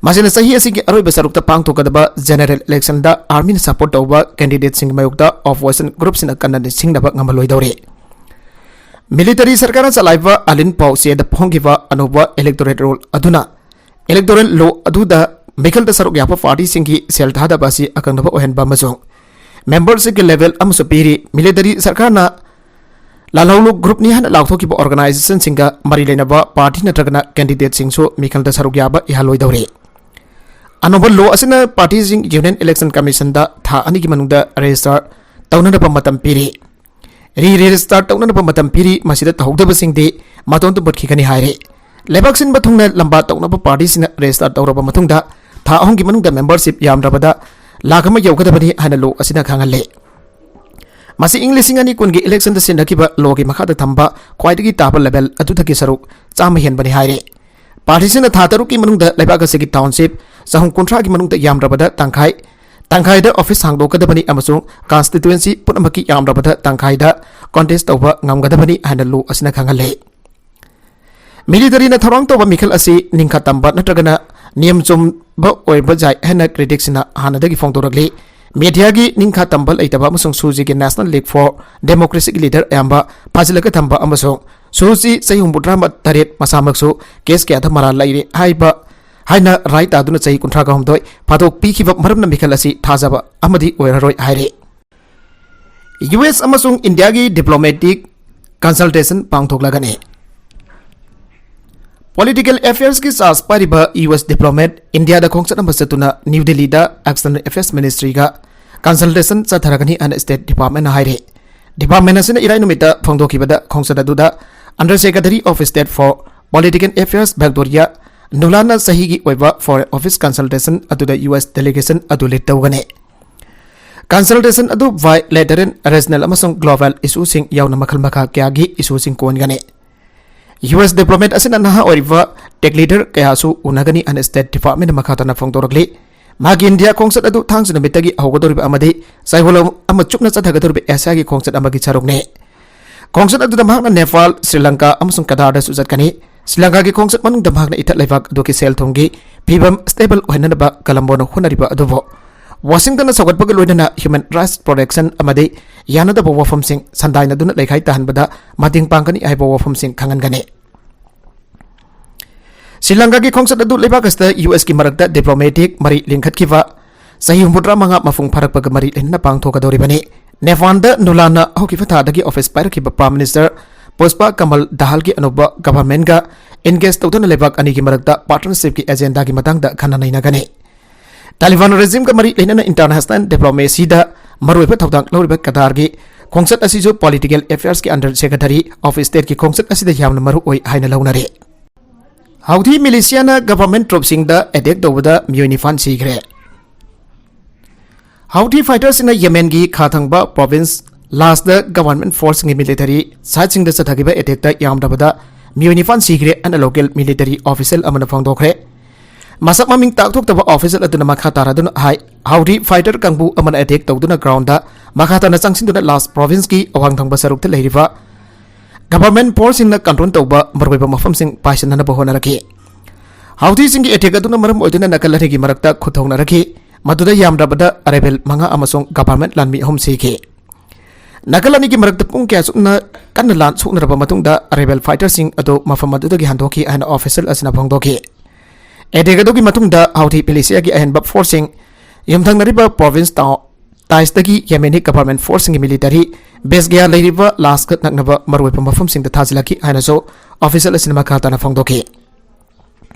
ꯃꯁꯤꯅ ꯆꯍꯤ ꯑꯁꯤꯒꯤ ꯑꯔꯣꯏꯕ ꯁꯔꯨꯛꯇ ꯄꯥꯡꯊꯣꯛꯀꯗꯕ general electionꯗ armyꯅ support ꯇꯧꯕ candidateꯁꯤꯡꯒꯤ ꯃꯥꯌꯣꯛꯇ opposition groupꯁꯤꯡꯅ ꯀꯟꯅ ꯅꯤꯡꯁꯤꯡꯅꯕ ꯉꯝꯍꯜꯂꯣꯏꯗꯧꯔꯤ꯫ Military ꯁꯔꯀꯥꯔꯅ ꯆꯂꯥꯏꯕ ꯑꯂꯤꯟ ꯄꯥꯎ ꯆꯦꯗ ꯐꯣꯡꯈꯤꯕ ꯑꯅꯧꯕ electoral rule ꯑꯗꯨꯅ electoral law ꯑꯗꯨꯗ ꯃꯤꯈꯜꯗ ꯁꯔꯨꯛ ꯌꯥꯕ partyꯁꯤꯡꯒꯤ ꯁꯦꯜ ꯊꯥꯗꯕ ꯑꯁꯤ ꯑꯀꯛꯅꯕ ꯑꯣꯏꯍꯟꯕ ꯑꯃꯁꯨꯡ membershipꯀꯤ level ꯑꯃꯁꯨ ꯄꯤꯔꯤ꯫ Military ꯁꯔꯀꯥꯔꯅ ꯂꯥꯜꯍꯧꯂꯨ groupꯅꯤ ꯍꯥꯏꯅ ꯂꯥꯎꯊꯣꯛꯈꯤꯕ organizationꯁꯤꯡꯒ ꯃꯔꯤ ꯂꯩꯅꯕ party ꯅꯠꯇ꯭ꯔꯒꯅ candidateꯁꯤꯡꯁꯨ ꯃꯤꯈꯜꯗ ꯁꯔꯨꯛ ꯌꯥꯕ ꯌꯥꯍꯜꯂꯣꯏꯗꯧꯔꯤ꯫ ꯑꯅꯧꯕ law ꯑꯁꯤꯅ partyꯁꯤꯡ Union Election Commissionꯗ ꯊꯥ ꯑꯅꯤꯒꯤ ꯃꯅꯨꯡꯗ register ꯇꯧꯅꯅꯕ ꯃꯇꯝ ꯄꯤꯔꯤ꯫ Re-register ꯇꯧꯅꯅꯕ ꯃꯇꯝ ꯄꯤꯔꯤ, ꯃꯁꯤꯗ ꯇꯧꯍꯧꯗꯕꯁꯤꯡꯗꯤ ꯃꯇꯣꯟꯗ ꯃꯨꯠꯈꯤꯒꯅꯤ ꯍꯥꯏꯔꯤ꯫ ꯂꯩꯕꯥꯛ ꯁꯤꯟꯕ ꯊꯨꯡꯅ ꯂꯝꯕꯥ ꯇꯧꯅꯕ partyꯁꯤꯡꯅ register ꯇꯧꯔꯕ ꯃꯇꯨꯡꯗ ꯊꯥ ꯑꯍꯨꯝꯒꯤ ꯃꯅꯨꯡꯗ membership ꯌꯥꯝꯗ꯭ꯔꯕꯗ ꯂꯥꯈ ꯑꯃ ꯌꯧꯒꯗꯕꯅꯤ ꯍꯥꯏꯅ law ꯑꯁꯤꯅ ꯈꯪꯍꯜꯂꯤ꯫ ꯃꯁꯤ ꯏꯪ ꯂꯤꯁꯤꯡ ꯑꯅꯤ ꯀꯨꯟꯒꯤ election ꯁꯤꯖꯤꯟꯅꯈꯤꯕ lawꯒꯤ ꯃꯈꯥꯗ ꯊꯝꯕ ꯈ꯭ꯋꯥꯏꯗꯒꯤ ꯇꯥꯕ level ꯑꯗꯨꯗꯒꯤ ꯁꯔꯨꯛ ꯆꯥꯝꯃ ꯍꯦꯟꯕꯅꯤ ꯍꯥꯏꯔꯤ꯫ Partyꯁꯤꯡꯅ ꯊꯥ ꯇꯔꯨꯛꯀꯤ ꯃꯅꯨꯡꯗ ꯂꯩꯕꯥꯛ ꯑꯁꯤꯒꯤ township ꯆꯍꯨꯝ ꯀꯨꯟꯊ꯭ꯔꯥꯒꯤ ꯃꯅꯨꯡꯗ ꯌꯥꯝꯗ꯭ꯔꯕꯗ ꯇꯪꯈꯥꯏ ꯇꯪꯈꯥꯏꯗ ꯑꯣꯐꯤꯁ ꯍꯥꯡꯗꯣꯛꯀꯗꯕꯅꯤ ꯑꯃꯁꯨꯡ ꯀꯟꯁꯇꯤꯇ꯭ꯋꯦꯟꯁꯤ ꯄꯨꯝꯅꯃꯛꯀꯤ ꯌꯥꯝꯂꯕꯗ ꯇꯪꯈꯥꯏꯗ ꯀꯣꯟꯇꯦꯁ ꯇꯧꯕ ꯉꯝꯒꯗꯕꯅꯤ ꯍꯥꯏꯅ ꯂꯣ ꯑꯁꯤꯅ ꯈꯪꯍꯜꯂꯦ꯫ ꯃꯤꯂꯤꯇꯔꯤꯅ ꯊꯧꯔꯥꯡ ꯇꯧꯕ ꯃꯤꯈꯜ ꯑꯁꯤ ꯅꯤꯡꯈꯥ ꯇꯝꯕ ꯅꯠꯇ꯭ꯔꯒꯅ ꯅꯤꯌꯝ ꯆꯨꯝꯕ ꯑꯣꯏꯕ ꯌꯥꯏ ꯍꯥꯏꯅ ꯀ꯭ꯔꯤꯇꯤꯛꯁꯤꯡꯅ ꯍꯥꯟꯅꯗꯒꯤ ꯐꯣꯡꯗꯣꯔꯛꯂꯤ꯫ ꯃꯦꯗꯤꯌꯥꯒꯤ ꯅꯤꯡꯈꯥ ꯇꯝꯕ ꯂꯩꯇꯕ ꯑꯃꯁꯨꯡ ꯁꯨꯖꯤꯒꯤ National League for Democracyꯒꯤ ꯂꯤꯗꯔ ꯑꯌꯥꯝꯕ ꯐꯥꯖꯤꯜꯂꯒ ꯊꯝꯕ ꯑꯃꯁꯨꯡ ꯁꯨꯖꯤ ꯆꯍꯤ ꯍꯨꯝꯐꯨꯇꯔꯥ ꯇꯔꯦꯠ ꯃꯁꯥꯃꯛꯁꯨ ꯀꯦꯁ ꯀꯌꯥꯗ ꯃꯔꯥꯜ ꯂꯩꯔꯦ ꯍꯥꯏꯕ ꯍꯥꯏꯅ ꯔꯥꯏ ꯇꯥꯗꯨꯅ ꯆꯍꯤ ꯀꯨꯟꯊ꯭ꯔꯥꯒ ꯍꯨꯝꯗꯣꯏ ꯐꯥꯗꯣꯛ ꯄꯤꯈꯤꯕ ꯃꯔꯝꯅ ꯃꯤꯈꯜ ꯑꯁꯤ ꯊꯥꯖꯕ ꯑꯃꯗꯤ ꯑꯣꯏꯔꯔꯣꯏ ꯍꯥꯏꯔꯤ꯫ ꯌꯨ ꯑꯦꯁ ꯑꯃꯁꯨꯡ ꯏꯟꯗꯤꯌꯥꯒꯤ ꯗꯤꯄ꯭ꯂꯣꯃꯦꯇꯤꯛ ꯀꯟꯁꯜꯇꯦꯁꯟ ꯄꯥꯡꯊꯣꯛꯂꯒꯅꯤ꯫ ꯄꯣꯂꯤꯇꯤꯀꯦꯜ ꯑꯦꯐꯤꯌꯔꯁꯀꯤ ꯆꯥꯔꯖ ꯄꯥꯏꯔꯤꯕ ꯌꯨ ꯑꯦꯁ ꯗꯤꯄ꯭ꯂꯣꯃꯦꯠ ꯏꯟꯗꯤꯌꯥꯗ ꯈꯣꯡꯆꯠ ꯑꯃ ꯆꯠꯇꯨꯅ ꯅ꯭ꯌꯨ ꯗꯤꯜꯂꯤꯗ ꯑꯦꯛꯁꯇꯔꯅꯦꯜ ꯑꯦꯐꯤꯌꯔꯁ ꯃꯤꯅꯤꯁꯇ꯭ꯔꯤꯒ ꯀꯟꯁꯜꯇꯦꯁꯟ ꯆꯠꯊꯔꯒꯅꯤ ꯍꯥꯏꯅ ꯁ꯭ꯇꯦꯠ ꯗꯤꯄꯥꯔꯠꯃꯦꯟꯅ ꯍꯥꯏꯔꯤ꯫ ꯗꯤꯄꯥꯔꯠꯃꯦꯟ ꯑꯁꯤꯅ ꯏꯔꯥꯏ ꯅꯨꯃꯤꯠꯇ ꯐꯣꯡꯗꯣꯛꯈꯤꯕꯗ ꯈꯣꯡꯆꯠ ꯑꯗꯨꯗ Under Secretary of State for Political Affairs Victoria Nuland ꯆꯍꯤꯒꯤ ꯑꯣꯏꯕ ꯐꯣꯔꯦꯟ ꯑꯣꯐꯤꯁ ꯀꯟꯁꯜꯇꯦꯁꯟ ꯑꯗꯨꯗ ꯌꯨ ꯑꯦꯁ ꯗꯦꯂꯤꯒꯦꯁꯟ ꯑꯗꯨ ꯂꯤꯗ ꯇꯧꯒꯅꯤ꯫ ꯀꯟꯁꯜꯇꯦꯁꯟ ꯑꯗꯨ ꯕꯥꯏ ꯂꯦꯇꯔꯦꯜ, ꯔꯤꯖꯅꯦꯜ ꯑꯃꯁꯨꯡ ꯒ꯭ꯂꯣꯕꯦꯜ ꯏꯁꯨꯁꯤꯡ ꯌꯥꯎꯅ ꯃꯈꯜ ꯃꯈꯥ ꯀꯌꯥꯒꯤ ꯏꯁꯨꯁꯤꯡ ꯀꯣꯟꯒꯅꯤ꯫ ꯌꯨ ꯑꯦꯁ ꯗꯤꯄ꯭ꯂꯣꯃꯦꯠ ꯑꯁꯤꯅ ꯅꯍꯥ ꯑꯣꯏꯔꯤꯕ ꯇꯦꯛ ꯂꯤꯗꯔ ꯀꯌꯥꯁꯨ ꯎꯅꯒꯅꯤ ꯍꯥꯏꯅ ꯁ꯭ꯇꯦꯠ ꯗꯤꯄꯥꯔꯠꯃꯦꯟꯅ ꯃꯈꯥ ꯇꯥꯅ ꯐꯣꯡꯗꯣꯔꯛꯂꯤ꯫ ꯃꯍꯥꯛꯀꯤ ꯏꯟꯗꯤꯌꯥ ꯈꯣꯡꯆꯠ ꯑꯗꯨ ꯊꯥꯡꯖ ꯅꯨꯃꯤꯠꯇꯒꯤ ꯍꯧꯒꯗꯧꯔꯤꯕ ꯑꯃꯗꯤ ꯆꯌꯣꯜ ꯑꯃ ꯆꯨꯞꯅ ꯆꯠꯊꯒꯗꯧꯔꯤꯕ ꯑꯦꯁꯤꯌꯥꯒꯤ ꯈꯣꯡꯆꯠ ꯑꯃꯒꯤ ꯁꯔꯨꯛꯅꯤ꯫ ꯈꯣꯡꯆꯠ ꯑꯗꯨꯗ ꯃꯍꯥꯛꯅ ꯅꯦꯄꯥꯜ, ꯁ꯭ꯔꯤ ꯂꯪꯀꯥ ꯑꯃꯁꯨꯡ ꯀꯇꯥꯔꯗꯁꯨ ꯆꯠꯀꯅꯤ꯫ ꯁ꯭ꯔꯤ ꯂꯪꯀꯥꯒꯤ ꯈꯣꯡꯆꯠ ꯃꯅꯨꯡꯗ ꯃꯍꯥꯛꯅ ꯏꯊꯠ ꯂꯩꯕꯥꯛ ꯑꯗꯨꯒꯤ ꯁꯦꯜ ꯊꯨꯝꯒꯤ ꯐꯤꯕꯝ ꯁ꯭ꯇꯦꯕꯜ ꯑꯣꯏꯍꯟꯅꯕ ꯀꯂꯝꯕꯣꯅ ꯍꯣꯠꯅꯔꯤꯕ ꯑꯗꯨꯕꯨ ꯋꯥꯁꯤꯡꯇꯟꯅ ꯁꯧꯒꯠꯄꯒ ꯂꯣꯏꯅꯅ ꯍ꯭ꯌꯨꯃꯦꯟ ꯔꯥꯏꯠꯁ ꯄ꯭ꯔꯣꯇꯦꯛꯁꯟ ꯑꯃꯗꯤ ꯌꯥꯅꯗꯕ ꯋꯥꯐꯝꯁꯤꯡ ꯁꯟꯗꯥꯏꯅꯗꯨꯅ ꯂꯩꯈꯥꯏ ꯇꯥꯍꯟꯕꯗ ꯃꯇꯦꯡ ꯄꯥꯡꯒꯅꯤ ꯍꯥꯏꯕ ꯋꯥꯐꯝꯁꯤꯡ ꯈꯪꯍꯟꯒꯅꯤ꯫ ꯁ꯭ꯔꯤ ꯂꯪꯀꯥꯒꯤ ꯈꯣꯡꯆꯠ ꯑꯗꯨ ꯂꯩꯕꯥꯛ ꯑꯁꯤꯗ ꯌꯨ ꯑꯦꯁꯀꯤ ꯃꯔꯛꯇ ꯗꯤꯄ꯭ꯂꯣꯃꯦꯇꯤꯛ ꯃꯔꯤ ꯂꯤꯡꯈꯠꯈꯤꯕ ꯆꯍꯤ ꯍꯨꯝꯐꯨꯇꯔꯥ ꯃꯉꯥ ꯃꯄꯨꯡ ꯐꯥꯔꯛꯄꯒ ꯃꯔꯤ ꯂꯩꯅꯅ ꯄꯥꯡꯊꯣꯛꯀꯗꯧꯔꯤꯕꯅꯤ꯫ ꯅꯦꯄꯥꯜꯗ ꯅꯨꯂꯥꯟꯅ ꯍꯧꯈꯤꯕ ꯊꯥꯗꯒꯤ ꯑꯣꯐꯤꯁ ꯄꯥꯏꯔꯛꯈꯤꯕ ꯄ꯭ꯔꯥꯏꯝ ꯃꯤꯅꯤꯁꯇꯔ ꯄꯨꯁꯄꯥ ꯀꯃꯜ ꯗꯍꯥꯜꯒꯤ ꯑꯅꯧꯕ ꯒꯚꯔꯟꯃꯦꯟꯠꯒ ꯑꯦꯟꯒꯦꯖ ꯇꯧꯗꯨꯅ ꯂꯩꯕꯥꯛ ꯑꯅꯤꯒꯤ ꯃꯔꯛꯇ ꯄꯥꯔꯠꯅꯔꯁꯤꯞꯀꯤ ꯑꯦꯖꯦꯟꯗꯥꯒꯤ ꯃꯇꯥꯡꯗ ꯈꯟꯅ ꯅꯩꯅꯒꯅꯤ꯫ ꯇꯥꯂꯤꯕꯥꯟ ꯔꯦꯖꯤꯝꯒ ꯃꯔꯤ ꯂꯩꯅꯅ ꯏꯟꯇꯔꯅꯦꯁꯅꯦꯜ ꯗꯤꯄ꯭ꯂꯣꯃꯦꯁꯤꯗ ꯃꯔꯨꯑꯣꯏꯕ ꯊꯧꯗꯥꯡ ꯂꯧꯔꯤꯕ ꯀꯇꯥꯔꯒꯤ ꯈꯣꯡꯆꯠ ꯑꯁꯤꯁꯨ ꯄꯣꯂꯤꯇꯤꯀꯦꯜ ꯑꯦꯐꯤꯌꯔꯁꯀꯤ ꯑꯟꯗꯔ ꯁꯦꯀ꯭ꯔꯦꯇꯔꯤ ꯑꯣꯐ ꯁ꯭ꯇꯦꯠꯀꯤ ꯈꯣꯡꯆꯠ ꯑꯁꯤꯗ ꯌꯥꯝꯅ ꯃꯔꯨ ꯑꯣꯏ ꯍꯥꯏꯅ ꯂꯧꯅꯔꯤ꯫ ꯍꯥꯎꯊꯤ ꯃꯤꯂꯤꯁꯤꯌꯥꯅ ꯒꯚꯔꯟꯃꯦꯟꯠ ꯇ꯭ꯔꯨꯞꯁꯤꯡꯗ ꯑꯦꯇꯦꯛ ꯇꯧꯕꯗ ꯃꯤꯑꯣꯏ ꯅꯤꯄꯥꯟ ꯁꯤꯈ꯭ꯔꯦ꯫ ꯍꯥꯎꯊꯤ ꯐꯥꯏꯇꯔꯁꯤꯡꯅ ꯌꯦꯃꯦꯟꯒꯤ ꯈꯥ ꯊꯪꯕ ꯄ꯭ꯔꯣꯚꯤꯟꯁ ꯂꯥꯁꯇ ꯒꯚꯔꯟꯃꯦꯟꯠ ꯐꯣꯔꯁꯁꯤꯡꯒꯤ ꯃꯤꯂꯤꯇꯔꯤ ꯁꯥꯏꯠꯁꯤꯡꯗ ꯆꯠꯊꯈꯤꯕ ꯑꯦꯇꯦꯛꯇ ꯌꯥꯝꯗ꯭ꯔꯕꯗ ꯃꯤꯑꯣꯏ ꯅꯤꯄꯥꯟ ꯁꯤꯈ꯭ꯔꯦ ꯍꯥꯏꯅ ꯂꯣꯀꯦꯜ ꯃꯤꯂꯤꯇꯔꯤ ꯑꯣꯐꯤꯁꯤꯌꯦꯜ ꯑꯃꯅ ꯐꯣꯡꯗꯣꯛꯈ꯭ꯔꯦ꯫ ꯃꯁꯛ ꯃꯃꯤꯡ ꯇꯥꯛꯊꯣꯛꯇꯕ official ꯑꯗꯨꯅ ꯃꯈꯥ ꯇꯥꯔꯗꯨꯅ ꯍꯥꯏ, Houthi fighter ꯀꯥꯡꯕꯨ ꯑꯃꯅ attack ꯇꯧꯗꯨꯅ ground ꯗ ꯃꯈꯥ ꯇꯥꯅ ꯆꯪꯁꯤꯟꯗꯨꯅ Last province ꯀꯤ ꯑꯋꯥꯡ ꯊꯪꯕ ꯁꯔꯨꯛꯇ ꯂꯩꯔꯤꯕ government force ꯁꯤꯡꯅ control ꯇꯧꯕ ꯃꯔꯨꯑꯣꯏꯕ ꯃꯐꯝꯁꯤꯡ ꯄꯥꯏꯁꯤꯟꯅꯅꯕ ꯍꯣꯠꯅꯔꯛꯈꯤ꯫ Houthi ꯁꯤꯡꯒꯤ attack ꯑꯗꯨꯅ ꯃꯔꯝ ꯑꯣꯏꯗꯨꯅ ꯅꯥꯀꯜ ꯑꯅꯤꯒꯤ ꯃꯔꯛꯇ ꯈꯨꯠꯊꯣꯛꯅꯔꯛꯈꯤ, ꯃꯗꯨꯗ ꯌꯥꯝꯗ꯭ꯔꯕꯗ rebel ꯃꯉꯥ ꯑꯃꯁꯨꯡ government ꯂꯥꯟꯃꯤ ꯑꯍꯨꯝ ꯁꯤꯈꯤ꯫ ꯅꯥꯀꯜ ꯑꯅꯤꯒꯤ ꯃꯔꯛꯇ ꯄꯨꯡ ꯀꯌꯥ ꯆꯨꯞꯅ ꯀꯟꯅ ꯂꯥꯟ ꯁꯣꯛꯅꯔꯕ ꯃꯇꯨꯡꯗ rebel fighter ꯁꯤꯡ ꯑꯗꯨ ꯃꯐꯝ ꯑꯗꯨꯗꯒꯤ ꯍꯟꯗꯣꯛꯈꯤ ꯍꯥꯏꯅ official ꯑꯁꯤꯅ ꯐꯣꯡꯗꯣꯛꯈꯤ꯫ Attack ꯑꯗꯨꯒꯤ ꯃꯇꯨꯡꯗ Houthi militia ꯒꯤ ꯑꯍꯦꯟꯕ force ꯁꯤꯡ ꯌꯨꯝꯊꯪꯅꯔꯤꯕ province town Taiz ꯇꯒꯤ Yemeni government force ꯁꯤꯡꯒꯤ military base ꯀꯌꯥ ꯂꯩꯔꯤꯕ Last ꯀ ꯅꯛꯅꯕ ꯃꯔꯨꯑꯣꯏꯕ ꯃꯐꯝꯁꯤꯡꯗ ꯊꯥꯖꯤꯜꯂꯛꯈꯤ ꯍꯥꯏꯅꯁꯨ official ꯑꯁꯤꯅ ꯃꯈꯥ ꯇꯥꯅ ꯐꯣꯡꯗꯣꯛꯈꯤ꯫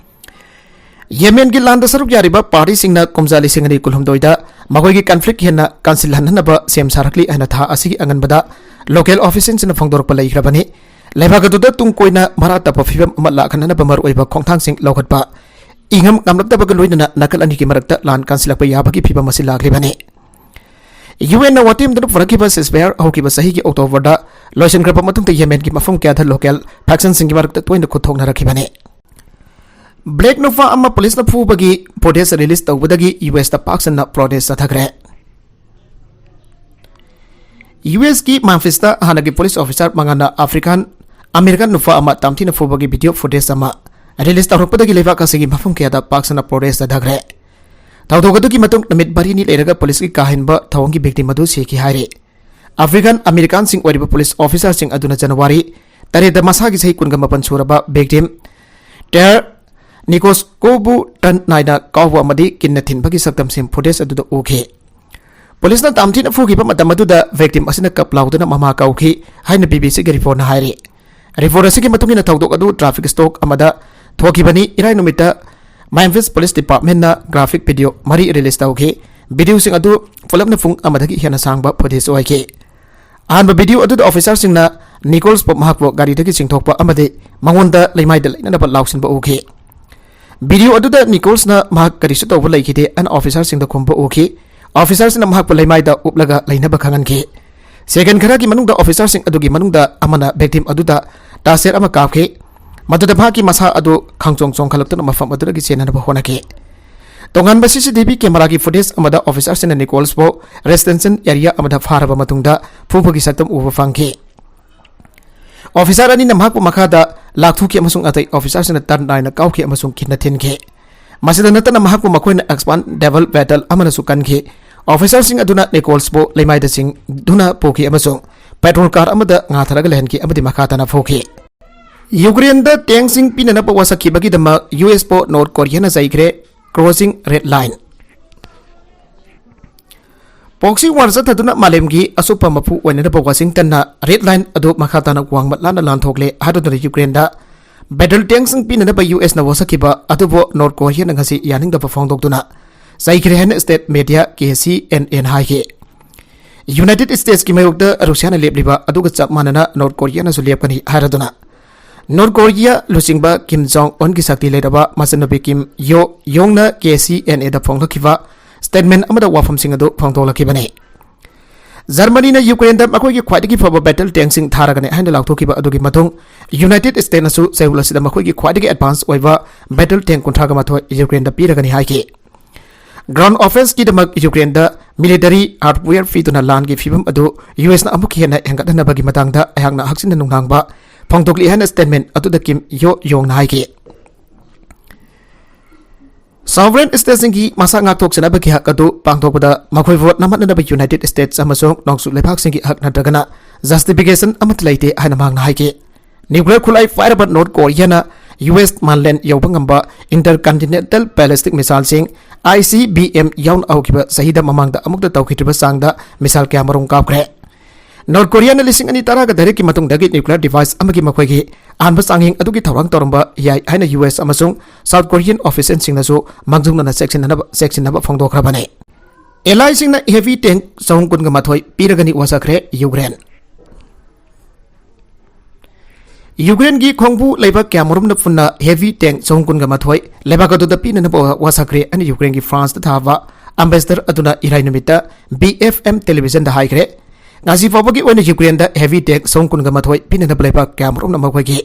Yemen ꯒꯤ ꯂꯥꯟꯗ ꯁꯔꯨꯛ ꯌꯥꯔꯤꯕ party ꯁꯤꯡꯅ ꯀꯨꯝꯖꯥ ꯂꯤꯁꯤꯡ ꯑꯅꯤ ꯀꯨꯟꯍꯨꯝꯗꯣꯏꯗ ꯃꯈꯣꯏꯒꯤ conflict ꯍꯦꯟꯅ ꯀꯟꯁꯤꯜꯍꯟꯅꯕ ꯁꯦꯝ ꯁꯥꯔꯛꯂꯤ ꯍꯥꯏꯅ ꯊꯥ ꯑꯁꯤꯒꯤ ꯑꯉꯟꯕꯗ local official ꯁꯤꯡꯅ ꯐꯣꯡꯗꯣꯔꯛꯄ ꯂꯩꯈ꯭ꯔꯕꯅꯤ꯫ ꯂꯩꯕꯥꯛ ꯑꯗꯨꯗ ꯇꯨꯡ ꯀꯣꯏꯅ ꯃꯔꯥ ꯇꯞꯄ ꯐꯤꯕꯝ ꯑꯃ ꯂꯥꯛꯍꯟꯅꯅꯕ ꯃꯔꯨꯑꯣꯏꯕ ꯈꯣꯡꯊꯥꯡꯁꯤꯡ ꯂꯧꯈꯠꯄ ꯏꯉꯝ ꯉꯝꯂꯛꯇꯕꯒ ꯂꯣꯏꯅꯅ ꯅꯥꯀꯜ ꯑꯅꯤꯒꯤ ꯃꯔꯛꯇ ꯂꯥꯟ ꯀꯟꯁꯤꯜꯂꯛꯄ ꯌꯥꯕꯒꯤ ꯐꯤꯕꯝ ꯑꯁꯤ ꯂꯥꯛꯂꯤꯕꯅꯤ꯫ UN ꯅ ꯋꯥꯇꯦꯝꯗꯨꯅ ꯄꯨꯔꯛꯈꯤꯕ ceasefire ꯍꯧꯈꯤꯕ ꯆꯍꯤꯒꯤ October ꯗ ꯂꯣꯏꯁꯤꯟꯈ꯭ꯔꯕ ꯃꯇꯨꯡꯗ Yemen ꯒꯤ ꯃꯐꯝ ꯀꯌꯥꯗ local faction ꯁꯤꯡꯒꯤ ꯃꯔꯛꯇ ꯇꯣꯏꯅ ꯈꯨꯠꯊꯣꯛꯅꯔꯛꯈꯤꯕꯅꯤ꯫ Black ꯅꯨꯄꯥ ꯑꯃ police ꯅ ꯐꯨꯕꯒꯤ footage release ꯇꯧꯕꯗꯒꯤ US ꯇ ꯄꯥꯛ ꯁꯟꯅ protest ꯆꯠꯊꯈ꯭ꯔꯦ꯫ US ꯀꯤ Memphis ꯇ ꯍꯥꯟꯅꯒꯤ police officer ꯃꯉꯥꯅ African American ꯅꯨꯄꯥ ꯑꯃ ꯇꯝꯊꯤꯅ ꯐꯨꯕꯒꯤ video footage ꯑꯃ release ꯇꯧꯔꯛꯄꯗꯒꯤ ꯂꯩꯕꯥꯛ ꯑꯁꯤꯒꯤ ꯃꯐꯝ ꯀꯌꯥꯗ ꯄꯥꯛ ꯁꯟꯅ protest ꯆꯠꯊꯈ꯭ꯔꯦ꯫ ꯊꯧꯗꯣꯛ ꯑꯗꯨꯒꯤ ꯃꯇꯨꯡ ꯅꯨꯃꯤꯠ ꯃꯔꯤꯅꯤ ꯂꯩꯔꯒ police ꯀꯤ ꯀꯥꯍꯦꯟꯕ ꯊꯧꯑꯣꯡꯒꯤ victim ꯑꯗꯨ ꯁꯤꯈꯤ ꯍꯥꯏꯔꯤ꯫ African American ꯁꯤꯡ ꯑꯣꯏꯔꯤꯕ police officer ꯁꯤꯡ ꯑꯗꯨꯅ January ꯇꯔꯦꯠꯇ ꯃꯁꯥꯒꯤ ꯆꯍꯤ ꯀꯨꯟꯒ ꯃꯥꯄꯟ ꯁꯨꯔꯕ victim Ter Nikosko ꯕꯨ ꯇꯟ ꯅꯥꯏꯅ ꯀꯥꯎꯕ ꯑꯃꯗꯤ ꯀꯤꯟꯅ ꯊꯤꯟꯕꯒꯤ ꯁꯛꯇꯝꯁꯤꯡ footage ꯑꯗꯨꯗ ꯎꯈꯤ꯫ Police ꯅ ꯇꯝꯊꯤꯅ ꯐꯨꯈꯤꯕ ꯃꯇꯝ ꯑꯗꯨꯗ victim ꯑꯁꯤꯅ ꯀꯞ ꯂꯥꯎꯗꯨꯅ ꯃꯃꯥ ꯀꯧꯈꯤ ꯍꯥꯏꯅ BBC ꯒꯤ report ꯅ ꯍꯥꯏꯔꯤ꯫ Report ꯑꯁꯤꯒꯤ ꯃꯇꯨꯡ ꯏꯟꯅ ꯊꯧꯗꯣꯛ ꯑꯗꯨ traffic stop ꯑꯃꯗ ꯊꯣꯛꯈꯤꯕꯅꯤ꯫ ꯏꯔꯥꯏ ꯅꯨꯃꯤꯠꯇ Memphis Police Department ꯅ graphic video ꯃꯔꯤ release ꯇꯧꯈꯤ꯫ Video ꯁꯤꯡ ꯑꯗꯨ ꯄꯨꯂꯞꯅ ꯄꯨꯡ ꯑꯃꯗꯒꯤ ꯍꯦꯟꯅ ꯁꯥꯡꯕ footage ꯑꯣꯏꯈꯤ꯫ ꯑꯍꯥꯟꯕ video ꯑꯗꯨꯗ officer ꯁꯤꯡꯅ Nichols ꯕꯨ ꯃꯍꯥꯛꯄꯨ ꯒꯥꯔꯤꯗꯒꯤ ꯆꯤꯡꯊꯣꯛꯄ ꯑꯃꯗꯤ ꯃꯉꯣꯟꯗ ꯂꯩꯃꯥꯏꯗ ꯂꯩꯅꯅꯕ ꯂꯥꯎꯁꯤꯟꯕ ꯎꯈꯤ꯫ Video ꯑꯗꯨꯗ Nichols ꯅ ꯃꯍꯥꯛ ꯀꯔꯤꯁꯨ ꯇꯧꯕ ꯂꯩꯈꯤꯗꯦ ꯍꯥꯏꯅ officer ꯁꯤꯡꯗ ꯈꯨꯝꯕ ꯎꯈꯤ꯫ Officer ꯁꯤꯡꯅ ꯃꯍꯥꯛꯄꯨ ꯂꯩꯃꯥꯏꯗ ꯎꯞꯂꯒ ꯂꯩꯅꯕ ꯈꯪꯍꯟꯈꯤ꯫ Second ꯈꯔꯒꯤ ꯃꯅꯨꯡꯗ officer ꯁꯤꯡ ꯑꯗꯨꯒꯤ ꯃꯅꯨꯡꯗ ꯑꯃꯅ victim ꯑꯗꯨꯗ ꯇꯥꯁꯦꯔ ꯑꯃ ꯀꯥꯞꯈꯤ꯫ ꯃꯗꯨꯗ ꯃꯍꯥꯛꯀꯤ ꯃꯁꯥ ꯑꯗꯨ ꯈꯪꯆꯣꯡ ꯆꯣꯡꯈꯠꯂꯛꯇꯨꯅ ꯃꯐꯝ ꯑꯗꯨꯗꯒꯤ ꯆꯦꯟꯅꯅꯕ ꯍꯣꯠꯅꯈꯤ꯫ ꯇꯣꯉꯥꯟꯕ C C T V camera ꯒꯤ footage ꯑꯃꯗ officer ꯁꯤꯡꯅ Nichols ꯕꯨ residential area ꯑꯃꯗ ꯐꯥꯔꯕ ꯃꯇꯨꯡꯗ ꯐꯨꯕꯒꯤ ꯁꯛꯇꯝ ꯎꯕ ꯐꯪꯈꯤ꯫ Officer ꯑꯅꯤꯅ ꯃꯍꯥꯛꯄꯨ ꯃꯈꯥꯗ ꯂꯥꯛꯊꯣꯛꯈꯤ ꯑꯃꯁꯨꯡ ꯑꯇꯩ officer ꯁꯤꯡꯅ ꯇꯔꯟ ꯅꯥꯏꯅ ꯀꯥꯎꯈꯤ ꯑꯃꯁꯨꯡ ꯈꯤꯟꯅ ꯊꯤꯟꯈꯤ꯫ ꯃꯁꯤꯗ ꯅꯠꯇꯅ ꯃꯍꯥꯛꯄꯨ ꯃꯈꯣꯏꯅ expandable battle ꯑꯃꯅꯁꯨ ꯀꯟꯈꯤ꯫ Officer ꯁꯤꯡ ꯑꯗꯨꯅ Nichols ꯕꯨ ꯂꯩꯃꯥꯏꯗ ꯆꯤꯡꯗꯨꯅ ꯄꯨꯈꯤ ꯑꯃꯁꯨꯡ patrol car ꯑꯃꯗ ꯉꯥꯊꯔꯒ ꯂꯩꯍꯟꯈꯤ ꯑꯃꯗꯤ ꯃꯈꯥ ꯇꯥꯅ ꯐꯨꯈꯤ꯫ Ukraine ꯗ tank ꯁꯤꯡ ꯄꯤꯅꯅꯕ ꯋꯥꯁꯛꯈꯤꯕꯒꯤꯗꯃꯛ U S ꯄꯨ North Korea ꯅ ꯆꯩꯈ꯭ꯔꯦ, crossing red line꯫ Proxy war ꯆꯠꯊꯗꯨꯅ ꯃꯥꯂꯦꯝꯒꯤ ꯑꯆꯨꯞꯄ ꯃꯄꯨ ꯑꯣꯏꯅꯅꯕ Washington ꯅ red line ꯑꯗꯨ ꯃꯈꯥ ꯇꯥꯅ ꯋꯥꯡꯃ ꯂꯥꯟꯅ ꯂꯥꯟꯊꯣꯛꯂꯦ ꯍꯥꯏꯗꯨꯅ Ukraine ꯗ battle tank ꯁꯤꯡ ꯄꯤꯅꯅꯕ U S ꯅ ꯋꯥꯁꯛꯈꯤꯕ ꯑꯗꯨꯕꯨ North Korea ꯅ ꯉꯁꯤ ꯌꯥꯅꯤꯡꯗꯕ ꯐꯣꯡꯗꯣꯛꯇꯨꯅ ꯆꯩꯈ꯭ꯔꯦ ꯍꯥꯏꯅ state media K C N N ꯅ ꯍꯥꯏꯈꯤ꯫ United States ꯀꯤ ꯃꯥꯌꯣꯛꯇ Russia ꯅ ꯂꯦꯞꯂꯤꯕ ꯑꯗꯨꯒ ꯆꯞ ꯃꯥꯟꯅꯅ North Korea ꯅꯁꯨ ꯂꯦꯞꯀꯅꯤ ꯍꯥꯏꯔꯗꯨꯅ North Korea ꯂꯨꯆꯤꯡꯕ Kim Jong Un ꯒꯤ ꯁꯛꯇꯤ ꯂꯩꯔꯕ ꯃꯆꯟꯅꯨꯄꯤ Kim Yo Jong ꯅ K C N A the ꯐꯣꯡꯗꯣꯛꯈꯤꯕ statement ꯑꯃꯗ ꯋꯥꯐꯝꯁꯤꯡ ꯑꯗꯨ ꯐꯣꯡꯗꯣꯛꯂꯛꯈꯤꯕꯅꯤ꯫ Germany ꯅ Ukraine ꯗ ꯃꯈꯣꯏꯒꯤ ꯈ꯭ꯋꯥꯏꯗꯒꯤ ꯐꯕ battle tank ꯁꯤꯡ ꯊꯥꯔꯒꯅꯤ ꯍꯥꯏꯅ ꯂꯥꯎꯊꯣꯛꯈꯤꯕ ꯑꯗꯨꯒꯤ ꯃꯇꯨꯡ United States ꯅꯁꯨ ꯆꯌꯣꯜ ꯑꯁꯤꯗ ꯃꯈꯣꯏꯒꯤ ꯈ꯭ꯋꯥꯏꯗꯒꯤ advance ꯑꯣꯏꯕ battle tank ꯀꯨꯟꯊ꯭ꯔꯥꯒ ꯃꯥꯊꯣꯏ Ukraine ꯗ ꯄꯤꯔꯒꯅꯤ ꯍꯥꯏꯈꯤ꯫ Ground offense ꯀꯤꯗꯃꯛ Ukraine ꯗ military hardware ꯄꯤꯗꯨꯅ ꯂꯥꯟꯒꯤ ꯐꯤꯚꯝ ꯑꯗꯨ U S ꯅ ꯑꯃꯨꯛ ꯍꯦꯟꯅ ꯍꯦꯟꯒꯠꯍꯟꯅꯕꯒꯤ ꯃꯇꯥꯡꯗ ꯑꯩꯍꯥꯛꯅ ꯍꯛꯆꯤꯟꯅ ꯅꯨꯡꯅꯥꯡꯕ ꯐꯣꯡꯗꯣꯛꯂꯤ ꯍꯥꯏꯅ statement ꯑꯗꯨꯗ Kim Yo Jong ꯅ ꯍꯥꯏꯈꯤ꯫ Sovereign state ꯁꯤꯡꯒꯤ ꯃꯁꯥ ꯉꯥꯛꯊꯣꯛꯆꯅꯕꯒꯤ ꯍꯛ ꯑꯗꯨ ꯄꯥꯡꯊꯣꯛꯄꯗ ꯃꯈꯣꯏꯕꯨ ꯅꯝꯍꯠꯅꯅꯕ United States ꯑꯃꯁꯨꯡ ꯅꯣꯡꯆꯨꯞ ꯂꯩꯕꯥꯛꯁꯤꯡꯒꯤ ꯍꯛ ꯅꯠꯇ꯭ꯔꯒꯅ justification ꯑꯃꯠꯇ ꯂꯩꯇꯦ ꯍꯥꯏꯅ ꯃꯍꯥꯛꯅ ꯍꯥꯏꯈꯤ꯫ Nuclear ꯈꯨꯠꯂꯥꯏ ꯄꯥꯏꯔꯕ North Korea ꯅ U S ꯃꯥꯂꯦꯝ ꯌꯧꯕ ꯉꯝꯕ intercontinental ballistic missile ꯁꯤꯡ, I C B M, ꯌꯥꯎꯅ ꯍꯧꯈꯤꯕ ꯆꯍꯤꯗ ꯃꯃꯥꯡꯗ ꯑꯃꯨꯛꯇ ꯇꯧꯈꯤꯗ꯭ꯔꯤꯕ ꯆꯥꯡꯗ missile ꯀꯌꯥ ꯃꯔꯨꯝ ꯀꯥꯞꯈ꯭ꯔꯦ꯫ North Korea ꯅ ꯂꯤꯁꯤꯡ ꯑꯅꯤ ꯇꯔꯥꯒ ꯇꯔꯦꯠꯀꯤ ꯃꯇꯨꯡꯗꯒꯤ nuclear device ꯑꯃꯒꯤ ꯃꯈꯣꯏꯒꯤ ꯑꯍꯥꯟꯕ ꯆꯥꯡꯌꯦꯡ ꯑꯗꯨꯒꯤ ꯊꯧꯔꯥꯡ ꯇꯧꯔꯝꯕ ꯌꯥꯏ ꯍꯥꯏꯅ U S ꯑꯃꯁꯨꯡ South Korean official ꯁꯤꯡꯅꯁꯨ ꯃꯥꯡꯖꯧꯅꯅ ꯆꯦꯛꯁꯤꯟꯅꯕ, ꯆꯦꯛꯁꯤꯟꯅꯕ ꯐꯣꯡꯗꯣꯛꯈ꯭ꯔꯕꯅꯤ꯫ Ally ꯁꯤꯡꯅ heavy tank ꯆꯍꯨꯝ ꯀꯨꯟꯒ ꯃꯥꯊꯣꯏ ꯄꯤꯔꯒꯅꯤ ꯋꯥꯁꯛꯈ꯭ꯔꯦ Ukraine꯫ Ukraine ꯒꯤ ꯈꯣꯡꯕꯨ ꯂꯩꯕꯥꯛ ꯀꯌꯥꯃꯔꯨꯝꯅ ꯄꯨꯟꯅ heavy tank ꯆꯍꯨꯝ ꯀꯨꯟꯒ ꯃꯥꯊꯣꯏ ꯂꯩꯕꯥꯛ ꯑꯗꯨꯗ ꯄꯤꯅꯅꯕ ꯋꯥꯁꯛꯈ꯭ꯔꯦ ꯍꯥꯏꯅ Ukraine ꯒꯤ France ꯇ ꯊꯥꯕ ambassador ꯑꯗꯨꯅ ꯏꯔꯥꯏ ꯅꯨꯃꯤꯠꯇ B F M television ꯗ ꯍꯥꯏꯈ꯭ꯔꯦ꯫ ꯉꯁꯤ ꯐꯥꯎꯕꯒꯤ ꯑꯣꯏꯅ Ukraine ꯗ heavy tank ꯆꯍꯨꯝ ꯀꯨꯟꯒ ꯃꯥꯊꯣꯏ ꯄꯤꯅꯅꯕ ꯂꯩꯕꯥꯛ ꯀꯌꯥꯃꯔꯨꯝꯅ ꯃꯈꯣꯏꯒꯤ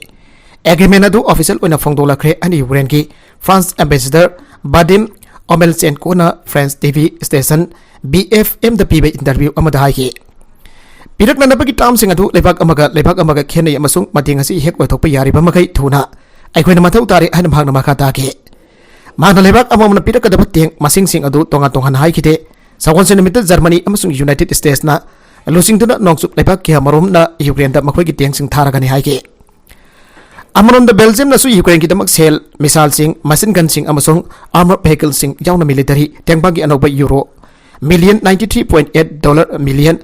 ꯑꯦꯒ꯭ꯔꯤꯃꯦꯟ ꯑꯗꯨ ꯑꯣꯐꯤꯁꯤꯌꯦꯜ ꯑꯣꯏꯅ ꯐꯣꯡꯗꯣꯛꯂꯛꯈ꯭ꯔꯦ ꯍꯥꯏꯅ ꯌꯨꯀ꯭ꯔꯦꯟꯒꯤ ꯐ꯭ꯔꯥꯟꯁ ꯑꯦꯝꯕꯦꯁꯦꯗꯔ ꯕꯥꯗꯤꯝ ꯑꯣꯃꯦꯜꯆꯦꯟꯀꯣꯅ French T V station B F ꯑꯦꯝꯗ ꯄꯤꯕ ꯏꯟꯇꯔꯚ꯭ꯌꯨ ꯑꯃꯗ ꯍꯥꯏꯈꯤ꯫ ꯄꯤꯔꯛꯅꯅꯕꯒꯤ ꯇꯥꯝꯁꯤꯡ ꯑꯗꯨ ꯂꯩꯕꯥꯛ ꯑꯃꯒ ꯂꯩꯕꯥꯛ ꯑꯃꯒ ꯈꯦꯠꯅꯩ ꯑꯃꯁꯨꯡ ꯃꯇꯦꯡ ꯑꯁꯤ ꯍꯦꯛ ꯑꯣꯏꯊꯣꯛꯄ ꯌꯥꯔꯤꯕ ꯃꯈꯩ ꯊꯨꯅ ꯑꯩꯈꯣꯏꯅ ꯃꯊꯧ ꯇꯥꯔꯦ ꯍꯥꯏꯅ ꯃꯍꯥꯛꯅ ꯃꯈꯥ ꯇꯥꯈꯤ꯫ ꯃꯍꯥꯛꯅ ꯂꯩꯕꯥꯛ ꯑꯃꯃꯝꯅ ꯄꯤꯔꯛꯀꯗꯕ ꯇꯦꯡ ꯃꯁꯤꯡꯁꯤꯡ ꯑꯗꯨ ꯇꯣꯉꯥꯟ ꯇꯣꯉꯥꯟꯅ ꯍꯥꯏꯈꯤꯗꯦ꯫ ꯁꯒꯣꯜꯁꯦꯟ ꯅꯨꯃꯤꯠꯇ ꯖꯔꯃꯅꯤ ꯑꯃꯁꯨꯡ ꯌꯨꯅꯥꯏꯇꯦꯗ ꯁ꯭ꯇꯦꯠꯁꯅ ꯂꯨꯆꯤꯡꯗꯨꯅ ꯅꯣꯡꯆꯨꯞ ꯂꯩꯕꯥꯛ ꯀꯌꯥꯃꯔꯨꯝꯅ ꯌꯨꯀ꯭ꯔꯦꯟꯗ ꯃꯈꯣꯏꯒꯤ ꯇꯦꯡꯁꯤꯡ ꯊꯥꯔꯒꯅꯤ ꯍꯥꯏꯈꯤ꯫ ꯑꯃꯔꯣꯝꯗ ꯕꯦꯜꯖꯤꯌꯝꯅꯁꯨ ꯌꯨꯀ꯭ꯔꯦꯟꯒꯤꯗꯃꯛ ꯁꯦꯜ, ꯃꯤꯁꯥꯏꯜꯁꯤꯡ, ꯃꯁꯤꯟ ꯒꯟꯁꯤꯡ ꯑꯃꯁꯨꯡ ꯑꯥꯔꯃꯔ ꯚꯦꯍꯤꯀꯜꯁꯤꯡ ꯌꯥꯎꯅ ꯃꯤꯂꯤꯇꯔꯤ ꯇꯦꯡꯕꯥꯡꯒꯤ ꯑꯅꯧꯕ euro million ninety three point eight dollar million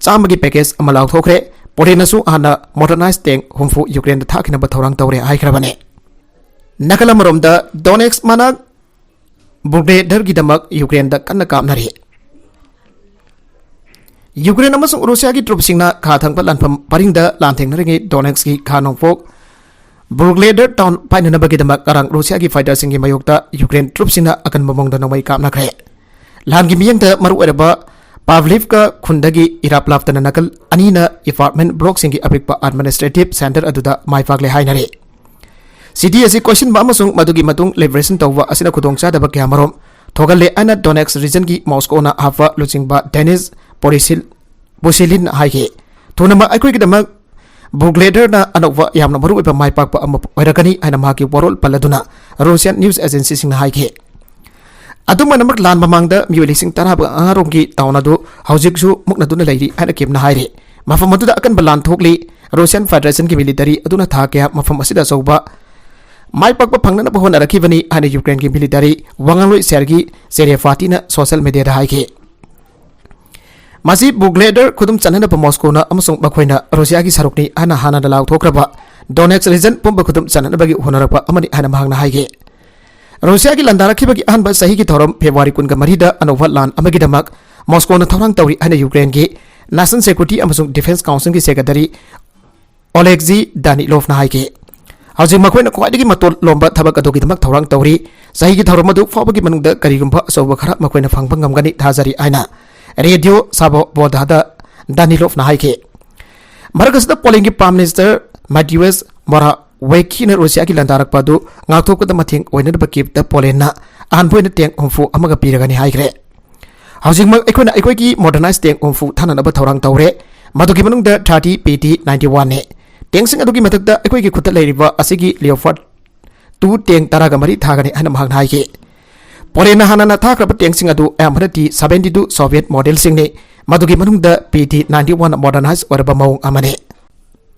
ꯆꯥꯝꯃꯒꯤ ꯄꯦꯀꯦꯖ ꯑꯃ ꯂꯥꯎꯊꯣꯛꯈ꯭ꯔꯦ꯫ ꯄꯣꯂꯦꯟꯅꯁꯨ ꯍꯥꯟꯅ ꯃꯣꯗꯔꯅꯥꯏꯖ ꯇꯦꯡ ꯍꯨꯝꯐꯨ ꯌꯨꯀ꯭ꯔꯦꯟꯗ ꯊꯥꯈꯤꯅꯕ ꯊꯧꯔꯥꯡ ꯇꯧꯔꯦ ꯍꯥꯏꯈ꯭ꯔꯕꯅꯤ꯫ ꯅꯥꯀꯜ ꯑꯃꯔꯣꯝꯗ ꯗꯣꯅꯦꯠꯁ ꯃꯅꯥꯛ ꯕꯨꯒ꯭ꯔꯦꯗꯔꯒꯤꯗꯃꯛ ꯌꯨꯀ꯭ꯔꯦꯟꯗ ꯀꯟꯅ ꯀꯥꯞꯅꯔꯤ꯫ ꯌꯨꯀ꯭ꯔꯦꯟ ꯑꯃꯁꯨꯡ ꯔꯨꯁꯤꯌꯥꯒꯤ ꯇ꯭ꯔꯨꯞꯁꯤꯡꯅ ꯈꯥ ꯊꯪꯕ ꯂꯥꯟꯐꯝ ꯄꯔꯤꯡꯗ ꯂꯥꯟꯊꯦꯡꯅꯔꯤꯉꯩ ꯗꯣꯅꯦꯠꯁꯀꯤ ꯈꯥ ꯅꯣꯡꯄꯣꯛ ꯕꯨꯒ꯭ꯔꯦꯗꯔ ꯇꯥꯎꯟ ꯄꯥꯏꯅꯅꯕꯒꯤꯗꯃꯛ ꯉꯔꯥꯡ ꯔꯨꯁꯤꯌꯥꯒꯤ ꯐꯥꯏꯇꯔꯁꯤꯡꯒꯤ ꯃꯥꯌꯣꯛꯇ ꯌꯨꯀ꯭ꯔꯦꯟ ꯇ꯭ꯔꯨꯞꯁꯤꯡꯅ ꯑꯀꯟꯕ ꯃꯑꯣꯡꯗ ꯅꯣꯡꯃꯩ ꯀꯥꯞꯅꯈ꯭ꯔꯦ꯫ ꯂꯥꯟꯒꯤ ꯃꯤꯠꯌꯦꯡꯗ ꯃꯔꯨꯑꯣꯏꯔꯕ ꯄꯥꯚ꯭ꯂꯤꯚꯀ ꯈꯨꯟꯗꯒꯤ ꯏꯔꯥꯞ ꯂꯥꯞꯇꯅ ꯅꯥꯀꯜ ꯑꯅꯤꯅ ꯑꯦꯄꯥꯔꯠꯃꯦꯟ ꯕ꯭ꯂꯣꯛꯁꯤꯡꯒꯤ ꯑꯄꯤꯛꯄ ꯑꯦꯗꯃꯤꯅꯤꯁꯇ꯭ꯔꯦꯇꯤꯚ ꯁꯦꯟꯇꯔ ꯑꯗꯨꯗ ꯃꯥꯏ ꯄꯥꯛꯂꯦ ꯍꯥꯏꯅꯔꯤ꯫ ꯁꯤꯇꯤ ꯑꯁꯤ ꯀꯣꯏꯁꯤꯟꯕ ꯑꯃꯁꯨꯡ ꯃꯗꯨꯒꯤ ꯃꯇꯨꯡ ꯂꯤꯕꯔꯦꯁꯟ ꯇꯧꯕ ꯑꯁꯤꯅ ꯈꯨꯗꯣꯡꯆꯥꯗꯕ ꯀꯌꯥꯃꯔꯨꯝ ꯊꯣꯛꯍꯜꯂꯦ ꯍꯥꯏꯅ ꯗꯣꯅꯦꯠꯁ ꯔꯤꯖꯟꯒꯤ ꯃꯣꯁꯀꯣꯅ ꯍꯥꯞꯄ ꯂꯨꯆꯤꯡꯕ ꯗꯦꯅꯤꯁ ꯄꯣꯔꯤꯁꯤꯜ ꯄꯨꯁꯤꯂꯤꯟ ꯍꯥꯏꯈꯤ꯫ ꯊꯨꯅꯃꯛ ꯑꯩꯈꯣꯏꯒꯤꯗꯃꯛ ꯕꯨꯒ꯭ꯔꯦꯗꯔꯅ ꯑꯅꯧꯕ ꯌꯥꯝꯅ ꯃꯔꯨꯑꯣꯏꯕ ꯃꯥꯏ ꯄꯥꯛꯄ ꯑꯃ ꯑꯣꯏꯔꯛꯀꯅꯤ ꯍꯥꯏꯅ ꯃꯍꯥꯛꯀꯤ ꯋꯥꯔꯣꯜ ꯄꯜꯂꯗꯨꯅ ꯔꯨꯁꯤꯌꯥꯟ ꯅ꯭ꯌꯨꯁ ꯑꯦꯖꯦꯟꯁꯤꯁꯤꯡꯅ ꯍꯥꯏꯈꯤ꯫ ꯑꯗꯨꯝ ꯑꯣꯏꯅꯃꯛ, ꯂꯥꯟ ꯃꯃꯥꯡꯗ ꯃꯤꯑꯣꯏ ꯂꯤꯁꯤꯡ ꯇꯔꯥ ꯃꯉꯥꯔꯣꯝꯒꯤ ꯇꯥꯎꯟ ꯑꯗꯨ ꯍꯧꯖꯤꯛꯁꯨ ꯃꯨꯛꯅꯗꯨꯅ ꯂꯩꯔꯤ ꯍꯥꯏꯅ ꯀꯤꯝꯅ ꯍꯥꯏꯔꯤ꯫ ꯃꯐꯝ ꯑꯗꯨꯗ ꯑꯀꯟꯕ ꯂꯥꯟ ꯊꯣꯛꯂꯤ꯫ ꯔꯨꯁꯤꯌꯥꯟ ꯐꯦꯗꯔꯦꯁꯟꯒꯤ ꯃꯤꯂꯤꯇꯔꯤ ꯑꯗꯨꯅ ꯊꯥ ꯀꯌꯥ ꯃꯐꯝ ꯑꯁꯤꯗ ꯑꯆꯧꯕ ꯃꯥꯏ ꯄꯥꯛꯄ ꯐꯪꯅꯅꯕ ꯍꯣꯠꯅꯔꯛꯈꯤꯕꯅꯤ ꯍꯥꯏꯅ ꯌꯨꯀ꯭ꯔꯦꯟꯒꯤ ꯃꯤꯂꯤꯇꯔꯤ ꯋꯥꯉꯥꯡꯂꯣꯏ ꯁꯦꯔꯒꯤ ꯆꯦꯔꯦꯐꯥꯇꯤꯅ ꯁꯣꯁꯤꯌꯦꯜ ꯃꯤꯗꯤꯌꯥꯗ ꯍꯥꯏꯈꯤ꯫ ꯃꯁꯤ ꯕꯨꯒ꯭ꯔꯦꯗꯔ ꯈꯨꯗꯨꯝ ꯆꯟꯅꯅꯕ ꯃꯣꯁꯀꯣꯅ ꯑꯃꯁꯨꯡ ꯃꯈꯣꯏꯅ ꯔꯨꯁꯤꯌꯥꯒꯤ ꯁꯔꯨꯛꯅꯤ ꯍꯥꯏꯅ ꯍꯥꯟꯅꯅ ꯂꯥꯎꯊꯣꯛꯈ꯭ꯔꯕ ꯗꯣꯅꯦꯠꯁ ꯔꯤꯖꯟ ꯄꯨꯝꯕ ꯈꯨꯗꯨꯝ ꯆꯟꯅꯅꯕꯒꯤ ꯍꯣꯠꯅꯔꯛꯄ ꯑꯃꯅꯤ ꯍꯥꯏꯅ ꯃꯍꯥꯛꯅ ꯍꯥꯏꯈꯤ꯫ ꯔꯨꯁꯤꯌꯥꯒꯤ ꯂꯥꯟꯗꯥꯔꯛꯈꯤꯕꯒꯤ ꯑꯍꯥꯟꯕ ꯆꯍꯤꯒꯤ ꯊꯧꯔꯝ ꯐꯦꯕ꯭ꯔꯨꯋꯥꯔꯤ ꯀꯨꯟꯒ ꯃꯔꯤꯗ ꯑꯅꯧꯕ ꯂꯥꯟ ꯑꯃꯒꯤꯗꯃꯛ ꯃꯣꯁꯀꯣꯅ ꯊꯧꯔꯥꯡ ꯇꯧꯔꯤ ꯍꯥꯏꯅ ꯌꯨꯀ꯭ꯔꯦꯟꯒꯤ ꯅꯦꯁꯅꯦꯜ ꯁꯦꯀ꯭ꯌꯨꯔꯤꯇꯤ ꯑꯃꯁꯨꯡ ꯗꯤꯐꯦꯟꯁ ꯀꯥꯎꯟꯁꯤꯜꯒꯤ ꯁꯦꯀ꯭ꯔꯦꯇꯔꯤ ꯑꯣꯂꯦꯛꯖꯤ ꯗꯥꯅꯤꯂꯣꯚꯅ ꯍꯥꯏꯈꯤ꯫ ꯍꯧꯖꯤꯛ ꯃꯈꯣꯏꯅ ꯈ꯭ꯋꯥꯏꯗꯒꯤ ꯃꯇꯣꯟ ꯂꯣꯝꯕ ꯊꯕꯛ ꯑꯗꯨꯒꯤꯗꯃꯛ ꯊꯧꯔꯥꯡ ꯇꯧꯔꯤ꯫ ꯆꯍꯤꯒꯤ ꯊꯧꯔꯝ ꯑꯗꯨ ꯐꯥꯎꯕꯒꯤ ꯃꯅꯨꯡꯗ ꯀꯔꯤꯒꯨꯝꯕ ꯑꯆꯧꯕ ꯈꯔ ꯃꯈꯣꯏꯅ ꯐꯪꯕ ꯉꯝꯒꯅꯤ ꯊꯥꯖꯔꯤ ꯍꯥꯏꯅ ꯔꯦꯗꯤꯑꯣ ꯁꯥꯕꯣꯕꯣꯗꯥꯗ ꯗꯥꯅꯤꯂꯣꯚꯅ ꯍꯥꯏꯈꯤ꯫ ꯃꯔꯛ ꯑꯁꯤꯗ ꯄꯣꯂꯦꯟꯒꯤ ꯄ꯭ꯔꯥꯏꯝ ꯃꯤꯅꯤꯁꯇꯔ ꯃꯥꯇꯤꯋꯦꯁ ꯃꯣꯔꯥ ꯋꯦꯛꯈꯤꯅ ꯔꯨꯁꯤꯌꯥꯒꯤ ꯂꯥꯟꯗꯥꯔꯛꯄ ꯑꯗꯨ ꯉꯥꯛꯊꯣꯛꯄꯗ ꯃꯇꯦꯡ ꯑꯣꯏꯅꯅꯕ ꯀꯤꯞꯇ ꯄꯣꯂꯦꯟꯅ ꯑꯍꯥꯟꯕ ꯑꯣꯏꯅ ꯇꯦꯡ ꯍꯨꯝꯐꯨ ꯑꯃꯒ ꯄꯤꯔꯒꯅꯤ ꯍꯥꯏꯈ꯭ꯔꯦ꯫ ꯍꯧꯖꯤꯛꯃꯛ ꯑꯩꯈꯣꯏꯅ ꯑꯩꯈꯣꯏꯒꯤ ꯃꯣꯗꯔꯅꯥꯏꯖ ꯇꯦꯡ ꯍꯨꯝꯐꯨ ꯊꯥꯅꯅꯕ ꯊꯧꯔꯥꯡ ꯇꯧꯔꯦ꯫ ꯃꯗꯨꯒꯤ ꯃꯅꯨꯡꯗ ꯊꯥꯔꯇꯤ ꯄꯤ ꯇꯤ ꯅꯥꯏꯟꯇꯤ ꯋꯥꯟꯅꯤ꯫ ꯇꯦꯡꯁꯤꯡ ꯑꯗꯨꯒꯤ ꯃꯊꯛꯇ ꯑꯩꯈꯣꯏꯒꯤ ꯈꯨꯠꯇ ꯂꯩꯔꯤꯕ ꯑꯁꯤꯒꯤ ꯂꯤꯑꯣꯐꯥꯔꯠ ꯇꯨ ꯇꯦꯡ ꯇꯔꯥꯒ ꯃꯔꯤ ꯊꯥꯒꯅꯤ ꯍꯥꯏꯅ ꯃꯍꯥꯛꯅ ꯍꯥꯏꯈꯤ꯫ ꯄꯣꯂꯦꯟꯅ ꯍꯥꯟꯅꯅ ꯊꯥꯈ꯭ꯔꯕ ꯇꯦꯡꯁꯤꯡ ꯑꯗꯨ ꯑꯌꯥꯝꯕꯅ ꯇꯤ ꯁꯚꯦꯟꯇꯤ ꯇꯨ ꯁꯣꯚꯤꯌꯦꯠ ꯃꯣꯗꯦꯜꯁꯤꯡꯅꯤ꯫ ꯃꯗꯨꯒꯤ ꯃꯅꯨꯡꯗ P T ninety one modernise ꯑꯣꯏꯔꯕ ꯃꯑꯣꯡ ꯑꯃꯅꯤ꯫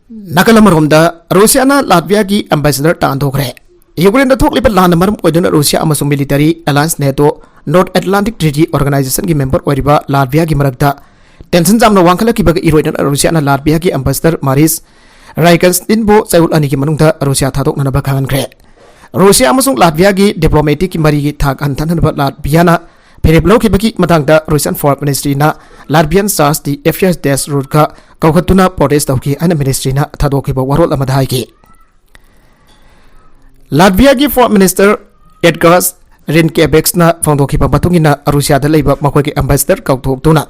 ꯅꯥꯀꯜ ꯑꯃꯔꯣꯝꯗ, ꯔꯨꯁꯤꯌꯥꯅ ꯂꯥꯠꯚꯤꯌꯥꯒꯤ ꯑꯦꯝꯕꯦꯁꯦꯗꯔ ꯇꯥꯟꯊꯣꯛꯈ꯭ꯔꯦ꯫ ꯌꯨꯀ꯭ꯔꯦꯟꯗ ꯊꯣꯛꯂꯤꯕ ꯂꯥꯟꯅ ꯃꯔꯝ ꯑꯣꯏꯗꯨꯅ ꯔꯨꯁꯤꯌꯥ ꯑꯃꯁꯨꯡ military alliance NATO North Atlantic Treaty ꯑꯣꯔꯒꯅꯥꯏꯖꯦꯁꯟꯒꯤ ꯃꯦꯝꯕꯔ ꯑꯣꯏꯔꯤꯕ ꯂꯥꯠꯚꯤꯌꯥꯒꯤ ꯃꯔꯛꯇ ꯇꯦꯟꯁꯟ ꯌꯥꯝꯅ ꯋꯥꯡꯈꯠꯂꯛꯈꯤꯕꯒ ꯏꯔꯣꯏꯅꯅ ꯔꯨꯁꯤꯌꯥꯅ ꯂꯥꯠꯚꯤꯌꯥꯒꯤ ꯑꯦꯝꯕꯦꯁꯦꯗꯔ ꯃꯥꯔꯤꯁ ꯔꯥꯏꯀꯟꯁꯇꯤꯟꯕꯨ ꯆꯌꯣꯜ ꯑꯅꯤꯒꯤ ꯃꯅꯨꯡꯗ ꯔꯨꯁꯤꯌꯥ ꯊꯥꯗꯣꯛꯅꯅꯕ ꯈꯪꯍꯟꯈ꯭ꯔꯦ꯫ ꯔꯨꯁꯤꯌꯥ ꯑꯃꯁꯨꯡ ꯂꯥꯠꯚꯤꯌꯥꯒꯤ ꯗꯤꯄ꯭ꯂꯣꯃꯦꯇꯤꯛꯀꯤ ꯃꯔꯤꯒꯤ ꯊꯥꯛ ꯍꯟꯊꯍꯟꯅꯕ ꯂꯥꯠꯚꯤꯌꯥꯅ ꯐꯤꯔꯦꯞ ꯂꯧꯈꯤꯕꯒꯤ ꯃꯇꯥꯡꯗ ꯔꯨꯁꯤꯌꯥꯟ ꯐꯣꯔꯦꯟ ꯃꯤꯅꯤꯁꯇ꯭ꯔꯤꯅ ꯂꯥꯠꯚꯤꯌꯥꯟ ꯆꯥꯔꯖ ꯗꯤ ꯑꯦꯐꯤꯌꯔꯁ ꯗꯦꯁ ꯔꯨꯠꯀ ꯀꯧꯈꯠꯇꯨꯅ ꯄ꯭ꯔꯣꯇꯦꯁ ꯇꯧꯈꯤ ꯍꯥꯏꯅ ꯃꯤꯅꯤꯁꯇ꯭ꯔꯤꯅ ꯊꯥꯗꯣꯛꯈꯤꯕ ꯋꯥꯔꯣꯜ ꯑꯃꯗ ꯍꯥꯏꯈꯤ꯫ ꯂꯥꯠꯚꯤꯌꯥꯒꯤ ꯐꯣꯔꯦꯟ ꯃꯤꯅꯤꯁꯇꯔ ꯑꯦꯗꯒꯥꯔꯁ ꯔꯤꯟꯀꯦꯕꯦꯛꯁꯅ ꯐꯣꯡꯗꯣꯛꯈꯤꯕ ꯃꯇꯨꯡ ꯏꯟꯅ, ꯔꯨꯁꯤꯌꯥꯗ ꯂꯩꯕ ꯃꯈꯣꯏꯒꯤ ꯑꯦꯝꯕꯦꯁꯦꯗꯔ ꯀꯧꯊꯣꯛꯇꯨꯅ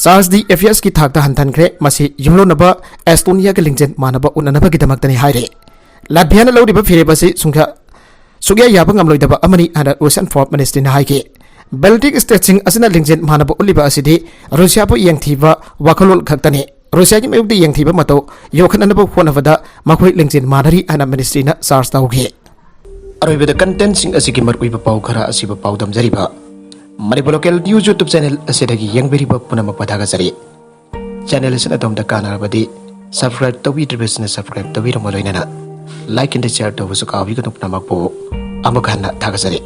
ꯆꯥꯔꯖ ꯗꯤ ꯑꯦꯐꯤꯌꯔꯁꯀꯤ ꯊꯥꯛꯇ ꯍꯟꯊꯟꯈ꯭ꯔꯦ꯫ ꯃꯁꯤ ꯌꯨꯝꯂꯣꯟꯅꯕ ꯑꯦꯁꯇꯣꯅꯤꯌꯥꯒ ꯂꯤꯡꯖꯦꯜ ꯃꯥꯟꯅꯕ ꯎꯅꯅꯕꯒꯤꯗꯃꯛꯇꯅꯤ ꯍꯥꯏꯔꯦ꯫ ꯂꯥꯠꯚꯤꯌꯥꯅ ꯂꯧꯔꯤꯕ ꯐꯤꯔꯦꯞ ꯑꯁꯤ ꯁꯨꯡꯌꯥ ꯁꯨꯛꯌꯥ ꯌꯥꯕ ꯉꯝꯂꯣꯏꯗꯕ ꯑꯃꯅꯤ ꯍꯥꯏꯅ ꯔꯨꯁꯤꯌꯥꯟ ꯐꯣꯔꯦꯟ ꯃꯤꯅꯤꯁꯇ꯭ꯔꯤꯅ ꯍꯥꯏꯈꯤ꯫ ꯕꯦꯜꯇꯤꯛ ꯁ꯭ꯇꯦꯠꯁꯤꯡ ꯑꯁꯤꯅ ꯂꯤꯡꯖꯦꯜ ꯃꯥꯟꯅꯕ ꯎꯠꯂꯤꯕ ꯑꯁꯤꯗꯤ ꯔꯨꯁꯤꯌꯥꯕꯨ ꯌꯦꯡꯊꯤꯕ ꯋꯥꯈꯜꯂꯣꯟ ꯈꯛꯇꯅꯤ꯫ ꯔꯨꯁꯤꯌꯥꯒꯤ ꯃꯥꯌꯣꯛꯇ ꯌꯦꯡꯊꯤꯕ ꯃꯇꯧ ꯌꯣꯛꯈꯠꯅꯅꯕ ꯍꯣꯠꯅꯕꯗ ꯃꯈꯣꯏ ꯂꯤꯡꯖꯦꯜ ꯃꯥꯟꯅꯔꯤ ꯍꯥꯏꯅ ꯃꯤꯅꯤꯁꯇ꯭ꯔꯤꯅ ꯆꯥꯔꯖ ꯇꯧꯈꯤ꯫ ꯑꯔꯣꯏꯕꯗ ꯀꯟꯇꯦꯟꯠꯁꯤꯡ ꯑꯁꯤꯒꯤ ꯃꯔꯨꯑꯣꯏꯕ ꯄꯥꯎ ꯈꯔ ꯑꯁꯤꯕꯨ ꯄꯥꯎꯗꯝꯖꯔꯤꯕ Manipur local news YouTube channel ꯑꯁꯤꯗꯒꯤ ꯌꯦꯡꯕꯤꯔꯤꯕ ꯄꯨꯝꯅꯃꯛꯄꯨ ꯊꯥꯒꯠꯆꯔꯤ꯫ ꯆꯦꯅꯦꯜ ꯑꯁꯤꯅ ꯑꯗꯣꯝꯗ ꯀꯥꯟꯅꯔꯕꯗꯤ ꯁꯕꯁꯀ꯭ꯔꯥꯏꯕ ꯇꯧꯕꯤꯗ꯭ꯔꯤꯕꯁꯤꯡꯅ ꯁꯕꯁꯀ꯭ꯔꯥꯏꯕ ꯇꯧꯕꯤꯔꯝꯕ ꯂꯣꯏꯅꯅ ꯂꯥꯏꯛ ꯑꯦꯟ ꯁꯤꯌꯔ ꯇꯧꯕꯁꯨ ꯀꯥꯎꯕꯤꯒꯅꯨ꯫ ꯄꯨꯝꯅꯃꯛꯄꯨ ꯑꯃꯨꯛ ꯍꯟꯅ ꯊꯥꯒꯠꯆꯔꯤ꯫